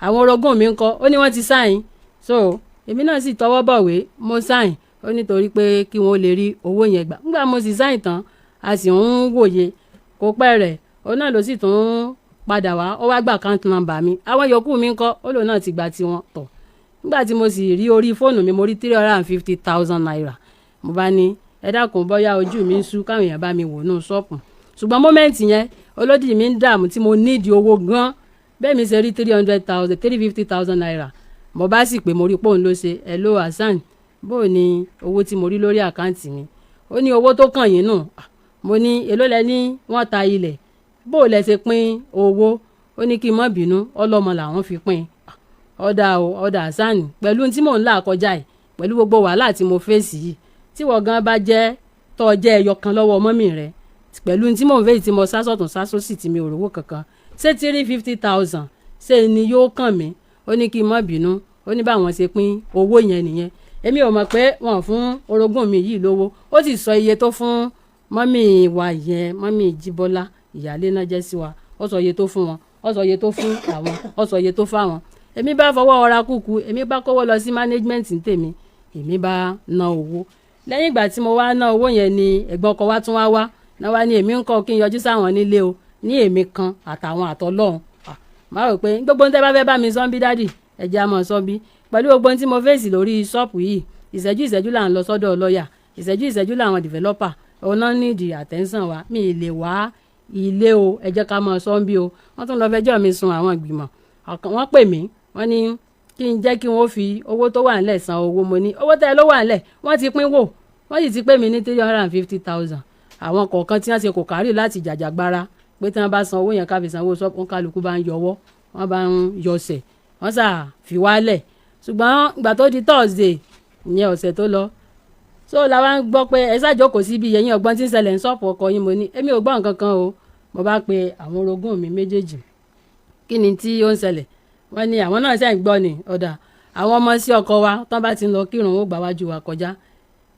"Àwọn orogún mi ń kọ́?" Ó ní wọ́n ti sign. So èmi náà sì tọwọ́ bọ̀wé, mo sign. Ó nítorí pé kí wọ́n lè rí owó yẹn gbà. Nígbà mo sì sign tán, a sì ń wòye, kò pẹ́ rẹ̀, òun náà ló sì tún padà wá, ó wá gba account number mi. Àwọn yòókù mi ń kọ́? Ó lòun náà ti gba tiwọn tọ̀. Nígbà tí mo sì rí orí fóònù mi, mo rí ₦350,000. Mo bá ní, "Ẹ dákun, bóyá ojú mi ń sú, káwọn èèyàn bá mi wò nù ṣọ́ọ̀pù." Ṣùgbọ́n moment yẹn, olódì mi ń dààmú tí mo nídìí owó gan. Bẹ́ẹ̀ mi ṣe rí 300,000, ₦350,000, mo bá sì pé, mo rí pòun ló ṣe. "Hello Hasan, bó o ní owó tí mo rí lórí àkáǹtì mi?" Ó ní owó tó kàn yín nù. Mo ní, "Èló lẹ ní wọ́n ta ilẹ̀? Bó o lẹ ṣe pín owó?" Ó ní kí n má bínú, ọlọ́mọ làwọn fi pín. Ọ̀dà o, ọ̀dà Hasan, pẹ̀lú tí mò ń là kọjá yìí, pẹ̀lú gbogbo wàhálà tí mo fèsì yìí, tí wọ́n gan bá jẹ́ tọ́ jẹ́ ẹyọ kan lọ́wọ́ mummy rẹ̀, pẹ̀lú tí mò ń fèsì, tí mo sá sọ̀tún sá sósì, tí mi ò rówó kankan, ṣé 350,000 ṣé ni yóò kàn mí? Ó ní kí n má bínú, ó ní báwọn ṣe pín owó yẹn nìyẹn. Èmi ò mọ̀ pé wọ́n fún orogún mi yìí lówó. Ó sì sọ iye tó fún mummy wa yẹn, mummy Jíbọ́lá, ìyáálé náà jẹ́ sí wa. Ó sọ iye tó fún wọn, ó sọ iye tó fún àwọn, ó sọ iye tó fáwọn. Èmi bá fọwọ́ ọra kúkú, èmi bá kówó lọ sí management tèmi, èmi bá ná owó. Lẹ́yìn ìgbà tí mo wá ná owó yẹn ni ẹ̀gbọ́n ọkọ wa tún wá wá náà, wá ní èmi ń kọ́ kí n yọjú sáwọn nílé o, ní èmi kan àtàwọn àtọlọ́hun. Máa rò pé gbogbo ohun tẹ́ bá fẹ́ bá mi sọ́nbí, daddy, ẹ jẹ́ á mọ̀ sọ́nbí. Pẹ̀lú gbogbo ohun tí mo fèsì lórí ṣọ́ọ̀pù yìí, ìṣẹ́jú ìṣẹ́jú là ń lọ sọ́dọ̀ lọ́ọ̀yà, ìṣẹ́jú ìṣẹ́jú làwọn developer ọ̀nà nídìí attention wa. Mi ì lè wá ilé o, ẹ jẹ́ ká mọ̀ sọ́nbí o. Wọ́n tún lọ fẹjọ́ mi sun àwọn ìgbìmọ̀. Wọ́n pè mí, wọ́n ní kí n jẹ́ kí wọ́n fi owó tó wà nílẹ̀ san owó. Mo ní owó tẹ́ ló wà nílẹ̀, wọ́n ti pín wò, wọ́n sì ti pè mí ní 350,000. Àwọn kọ̀ọ̀kan tí wọ́n ṣe kò kárì láti jàjàgbara pé tí wọ́n bá san owó yẹn, ká fi sanwó ṣọ́ọ̀bù, kálukú bá ń yọwọ́, wọ́n bá ń yọsẹ̀, wọ́n sà fi wálẹ̀. Ṣùgbọ́n ìgbà tó di Thursday ìyẹn ọ̀sẹ̀ tó lọ, so la wá ń gbọ́ pé ẹ ṣàjókòó síbi ẹ̀yìn ọgbọ́n tí ń ṣẹlẹ̀ ń ṣọ́ọ̀pù ọkọ yín. Mo ní èmi ò gbọ́ nǹkan kan o. Mo bá pe àwọn orogún mi méjèèjì, kí ni tí ó ń ṣẹlẹ̀? Wọ́n ní àwọn náà ṣe ń gbọ́ ni. Ọ̀dà àwọn ọmọ sí ọkọ wa tán bá ti ń lọ kírun, ó gbà wájú wa kọjá.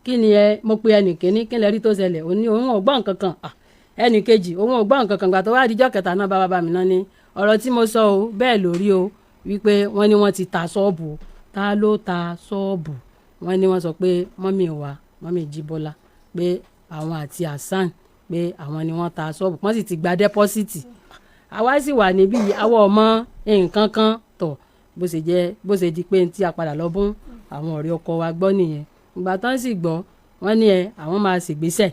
Kí ni ẹ? Mo pe ẹnì kíní, kí lẹ rí tó ṣẹlẹ̀? Òun ní òun ò gbọ́ nǹkan kan. Ẹnì kejì, òun ò gbọ́ nǹkan kan. Gbà tó wá dijọ́ kẹta náà, bá bàbá mi náà ní ọ̀rọ̀ tí mo sọ o, bẹ́ẹ̀ lórí o, wípé wọ́n ní wọ́n ti ta ṣọ́ọ̀bù. Ta ló ta ṣọ́ọ̀bù? Wọ́n ní wọ́n sọ pé mummy wa, mummy Jíbọ́lá, pé àwọn àti Hasan, pé àwọn ni wọ́n ta ṣọ́ọ̀bù, wọ́n sì ti gba deposit. Àwa sì wà níbí yìí, àwa ọmọ nǹkan kan tọ̀. Bó ṣe jẹ́, bó ṣe di pé tí a padà lọ bún àwọn ọ̀rẹ́ ọkọ wa gbọ́ nìyẹn. Ìgbà tán sì gbọ́, wọ́n ní ẹ àwọn máa ṣègbésẹ̀.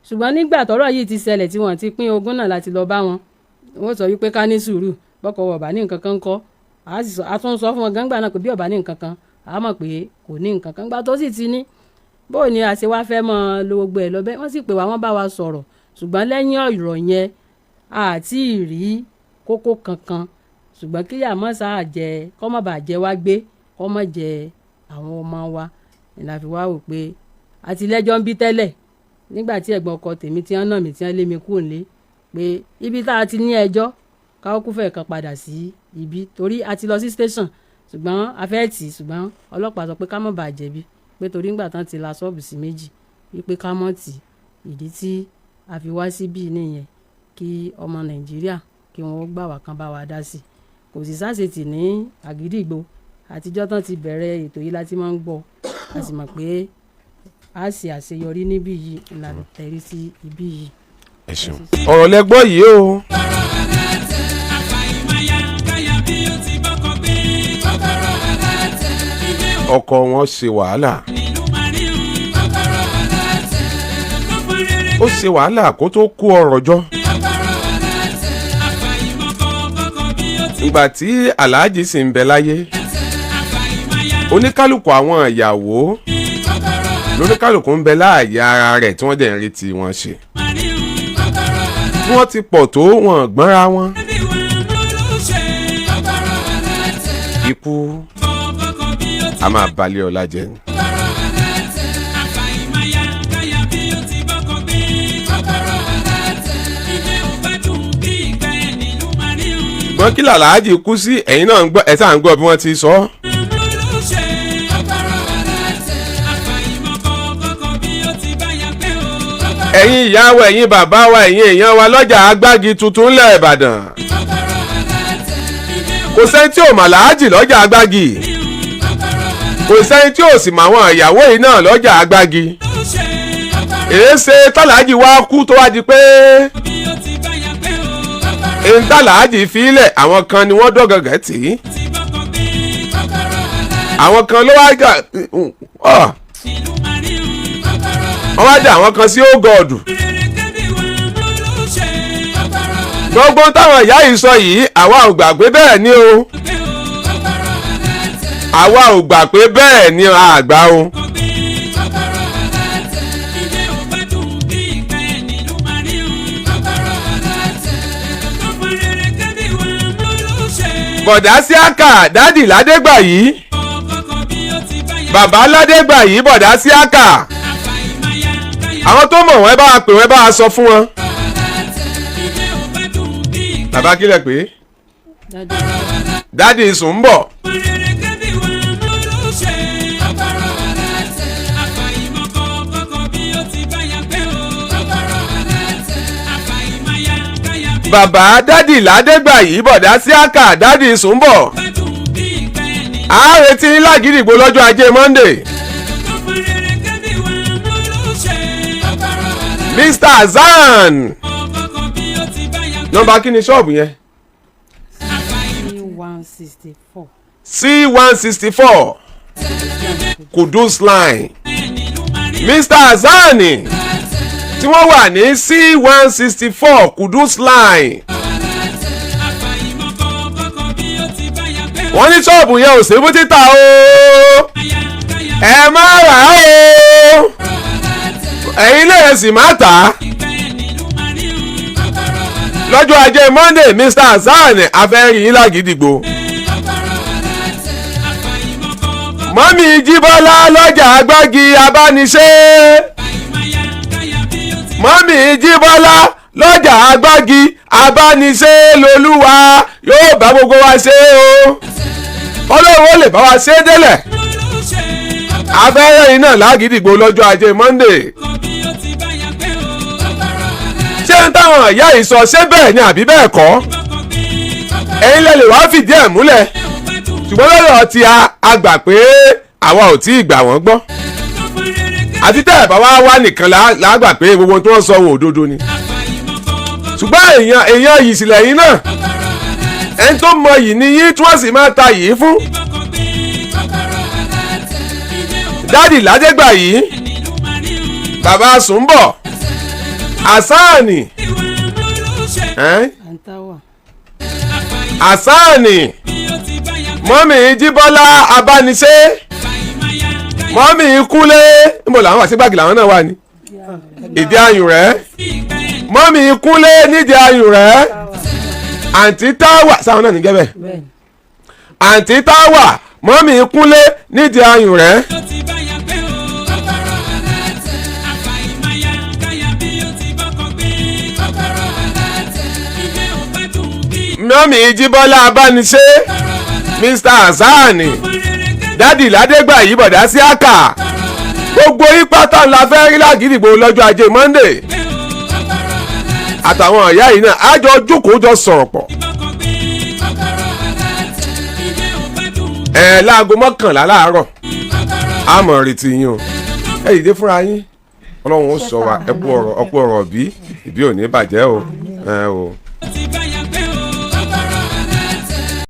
Ṣùgbọ́n nígbà tọ́rọ̀ yìí ti ṣẹlẹ̀, tí wọ́n ti pín ogún náà láti lọ bá wọn, wọ́n sọ wípé ká ní sùúrù, bọ́kọ̀ wọ̀ bá ní nǹkan kan kọ́. A tún sọ fún wọn gángbà náà pé bí ọ̀bá ní nǹkan kan, a mọ̀ pé kò ní nǹkan kan. Gbà tó sì ti ní, bó ni a ṣe wá fẹ́ mọ́ lo gbogbo ẹ̀ lọ bẹ́ẹ̀? Wọ́n sì pè wá, wọ́n bá wa sọ̀rọ̀. Ṣùgbọ́n lẹ́yìn ọ̀rọ̀ yẹn àti rí kókó kankan. Ṣùgbọ́n kíyà mọ́ sáà jẹ kọ́ mọ́ bàa jẹ wá gbé, kọ́ mọ́ jẹ àwọn ọmọ wa ni la fi wá wò pé àtìlẹ́jọ́ ń bí tẹ́lẹ̀ nígbà tí ẹ̀gbọ́n ọkọ tèmi tí wọ́n nà mí tí wọ́n lé mi kúrò nílé, pé ibi tá a ti ní ẹjọ́ káwọ́ kúfẹ̀ kan padà sí ibi, torí a ti lọ sí station, ṣùgbọ́n a fẹ́ tì í, ṣùgbọ́n ọlọ́pàá sọ pé ká má bàa jẹ̀bi, pé torí ńgbà tán ti la ṣọ́ọ̀bù sí méjì, wípé ká mọ̀ tì í. Ìdí tí a fi wá síbí nìyẹn, kí ọmọ Nàìjíríà kí wọ́n gbà wá kan bá wa dá sí i. Kò sì sáṣetì ní Àgídìgbò, àtijọ́ tán ti bẹ̀rẹ̀ ètò yìí láti máa ń gbọ́, a sì mọ̀ pé a ṣe àṣeyọrí níbí yìí la tẹ̀rí sí ibí yìí. Ẹ ṣeun, ọ̀rọ̀ lẹ gbọ́ yìí o. Àfàìmáyà káyà bí ó ti bọ́kọ gbé. Kọ́kọ́rọ́ alátẹ. Ilé Ọkọ wọn ṣe wàhálà. nílùú Mariam. Kọ́kọ́rọ́ alátẹ. Tó fún rere. Ó ṣe wàhálà kó tó kó ọrọ̀ jọ. Kọ́kọ́rọ́ alátẹ. Àfàìmọ̀kọ bọ́kọ bí ó ti Ìgbà tí aláàjì sì ń bẹ láyé, Àfàìmáyà. oníkálukú àwọn ìyàwó Kọ́kọ́rọ́ lóníkálukú ń bẹ láàyè ara rẹ̀ tí wọ́n dẹ̀ ń retí wọn ṣe. Mariam. Kọ́kọ́rọ́ alátẹ. Tí wọ́n ti pọ̀ tó, wọn gbọ́nra wọn. Bí wọn ló ṣe. Kọ́kọ́rọ́ alátẹ. Ikú Bọ́kọ bí ó ti a máa balẹ̀ ọ̀la jẹ́. Kọ́kọ́rọ́ alátẹ. Àfàìmáyà káyà bí ó ti bọ́kọ gbé. Kọ́kọ́rọ́ alátẹ. Ilé ò bá dùn bí ìgbà ẹ̀ nílùú Mariam. Ṣùgbọ́n kí làlájì kú sí, ẹ̀yin náà ń gbọ́, ẹ̀ sáà ń gbọ́ bí wọ́n ti sọ ọ́. Ló ṣe. Kọ́kọ́rọ́ alátẹ. Àfàìmọ̀kọ bọ́kọ bí ó ti báyà pé o. Ẹ̀yin ìyá wa, ẹ̀yin bàbá wa, ẹ̀yin èèyàn wa lọ́jà Agbági tuntun ńlẹ̀ Ìbàdàn, Kọ́kọ́rọ́ alátẹ. Ilé ò kò sẹ́ni tí ò mà láàjì lọ́jà Agbági, Kọ́kọ́rọ́ alátẹ. kò sẹ́ni tí ò sì mà àwọn ìyàwó yìí náà lọ́jà Agbági. Ló ṣe. Kọ́kọ́rọ́ Èéṣe tàlàjì wá kú tó wá di pé bí ó ti báyà pé o. Kọ́kọ́rọ́ èyí tàlàjì fílẹ̀, àwọn kan ni wọ́n dọ̀gàngàn tì í, ti bọ́kọ gbé. Kọ́kọ́rọ́ alátẹ. àwọn kan ló wá gà ọ́ Nílùú Mariam. Kọ́kọ́rọ́ alátẹ. wọ́n wá dà àwọn kan sí ógọ́ọ̀dù. Rere kẹ́bí wọn ló ṣe. Kọ́kọ́rọ́ alátẹ. Gbogbo táwọn ìyá yìí sọ yìí, àwa ò gbà pé bẹ́ẹ̀ ni o. Pé o. Kọ́kọ́rọ́ alátẹ. Àwa ò gbà pé bẹ́ẹ̀ ni, àgbà o. Kọ́kọ́rọ́ alátẹ. Ilé ò bá dùn bí ìgbà ẹ̀ nílùú Mariam. Kọ́kọ́rọ́ alátẹ. Tó fún rere kẹ́bí wọn ló ṣe. Bọ̀dá Síákà, dádì Ládégbà yìí, Kọ́kọ́ bí ó ti báyà. bàbá Ládégbà yìí, bọ̀dá Síákà, Àfàìmáyà káyà àwọn tó mọ̀ wọ́n, bá wa pè wọ́n, bá wa sọ fún wọn. alátẹ. Ilé ò bá dùn bí ìgbà Bàbá kílẹ̀ pé Dádì. Dádì sùn ń bọ̀. fún rere kẹ́bí wọn ló ṣe. Kọ́kọ́rọ́ alátẹ. Àfàìmọ̀kọ kọ́kọ́ bí ó ti báyà pé o. Kọ́kọ́rọ́ alátẹ. Àfàìmáyà káyà bí Bàbá dádì Ládégbà yìí, bọ̀dá Síákà, dádì sùn ń bọ̀. bá dùn bí ìgbà ẹ̀ nílùú À ń retí lágídìgbò lọ́jọ́ ajé Monday. Tó fún rere kẹ́bí wọn ló ṣe. Kọ́kọ́rọ́ alátẹ. Mr Azan, Kọ́kọ́ bí ó ti báyà pé nọ́mbà kí ni ṣọ́ọ̀bù yẹn? 164. C 164 Kudus Line. ẹ̀ nílùú Mariam. Mr Azan tí wọ́n wà ní C 164 Kudus Line, Àfàìmọ̀kọ kọ́kọ́ bí ó ti báyà pé o. wọ́n ní ṣọ́ọ̀bù yẹn ò sí fún títà o, Káyà káyà ẹ má rà á o, ẹ̀yin lè sì má tà á. ìgbà ẹ̀ nílùú Mariam. Kọ́kọ́rọ́ alátẹ. Lọ́jọ́ ajé Monday, Mr Hasan, afẹ́rí yín lágídìgbò. Kọ́kọ́rọ́ alátẹ. Àfàìmọ̀kọ kọ́kọ́ Mọ́mí Jíbọ́lá lọ́jà Agbági abániṣe. Àfàìmáyà káyà bí ó ti Mọ́mí Jíbọ́lá lọ́jà Agbági abániṣe, lolúwa yóò bá gbogbo wa ṣe o, Ọlọ́run ó lè bá wa ṣe é délẹ̀. ló ṣe. Afẹ́rẹ́ yín náà lágídìgbò lọ́jọ́ ajé Monday. Kọ́kọ́ bí ó ti báyà pé o. Kọ́kọ́rọ́ alátẹ. Ṣé ń táwọn ìyá yìí sọ, ṣé bẹ́ẹ̀ ni àbí bẹ́ẹ̀ kọ́? Kọ́kọ́ gbé. Kọ́kọ́rọ́ Ẹ̀yin lẹ lè wá fìdí ẹ̀ múlẹ̀, ò bá dùn ṣùgbọ́n lọ́dọ̀ tí a gbà pé àwa ò tí ì gbà wọ́n gbọ́, tó fún rere kẹ́bí àti tẹ́ ẹ̀ bá wá wá nìkan là á gbà pé gbogbo ohun tí wọ́n sọ ohun òdodo ni. Àfàìmọ̀kọ kọ́kọ́ Ṣùgbọ́n èèyàn èèyàn yìí sílẹ̀ yín náà, Kọ́kọ́rọ́ alátẹ. ẹni tó mọ yìí ni yín tí wọ́n sì máa ta yìí fún. Kọ́kọ́ gbé. Kọ́kọ́rọ́ alátẹ. Ilé ò bá Dádì Ládégbà yìí, nílùú Mariam. bàbá Sùnbọ̀ Àsáàní, Ìwà ló ṣe. ẹ́n? Àǹtáwà. Àfàìmọ̀ Àsáàní, bí ó ti báyà pé mọ́mì Jíbọ́lá abániṣe, Àfàìmáyà káyà mọ́mì Kúlé, níbo làwọn wà? Sí gbàgì làwọn náà wà ní ìdí ayùn rẹ̀. bí ìgbà ẹ̀ Mọ́mì Kúnlé nídìí ayùn rẹ̀, àǹtí Táwà sáwọn náà níjẹ́ bẹ́ẹ̀, àǹtí Táwà, mọ́mì Kúnlé nídìí ayùn rẹ̀. Ó ti báyà pé o. Kọ́kọ́rọ́ alátẹ. Àfàìmáyà káyà bí ó ti bọ́kọ gbé. Kọ́kọ́rọ́ alátẹ. Ilé ò bá dùn bí. Mọ́mì Jíbọ́lá Abániṣe, Mr Hassani, dádì Ládégbà yìí, bọ̀dá sí àkà, gbogbo ipa tá la fẹ́ rí lágídìgbò lọ́jọ́ ajé Monday, àtàwọn ìyá yìí náà àjọ jókòó jọ sọ̀rọ̀ pọ̀. Bọ́kọ gbé. Kọ́kọ́rọ́ alátẹ. Ilé ò bá dùn. Ẹ láago 11 láàárọ̀, a mọ̀ retí yín o. Ẹ dìde fúnra yín, Ọlọ́run ó sọ wa. Ẹ kú ọ̀rọ̀, ọkú ọ̀rọ̀ bí ìbí ò ní bàjẹ́ o, ẹ o. Ó ti báyà.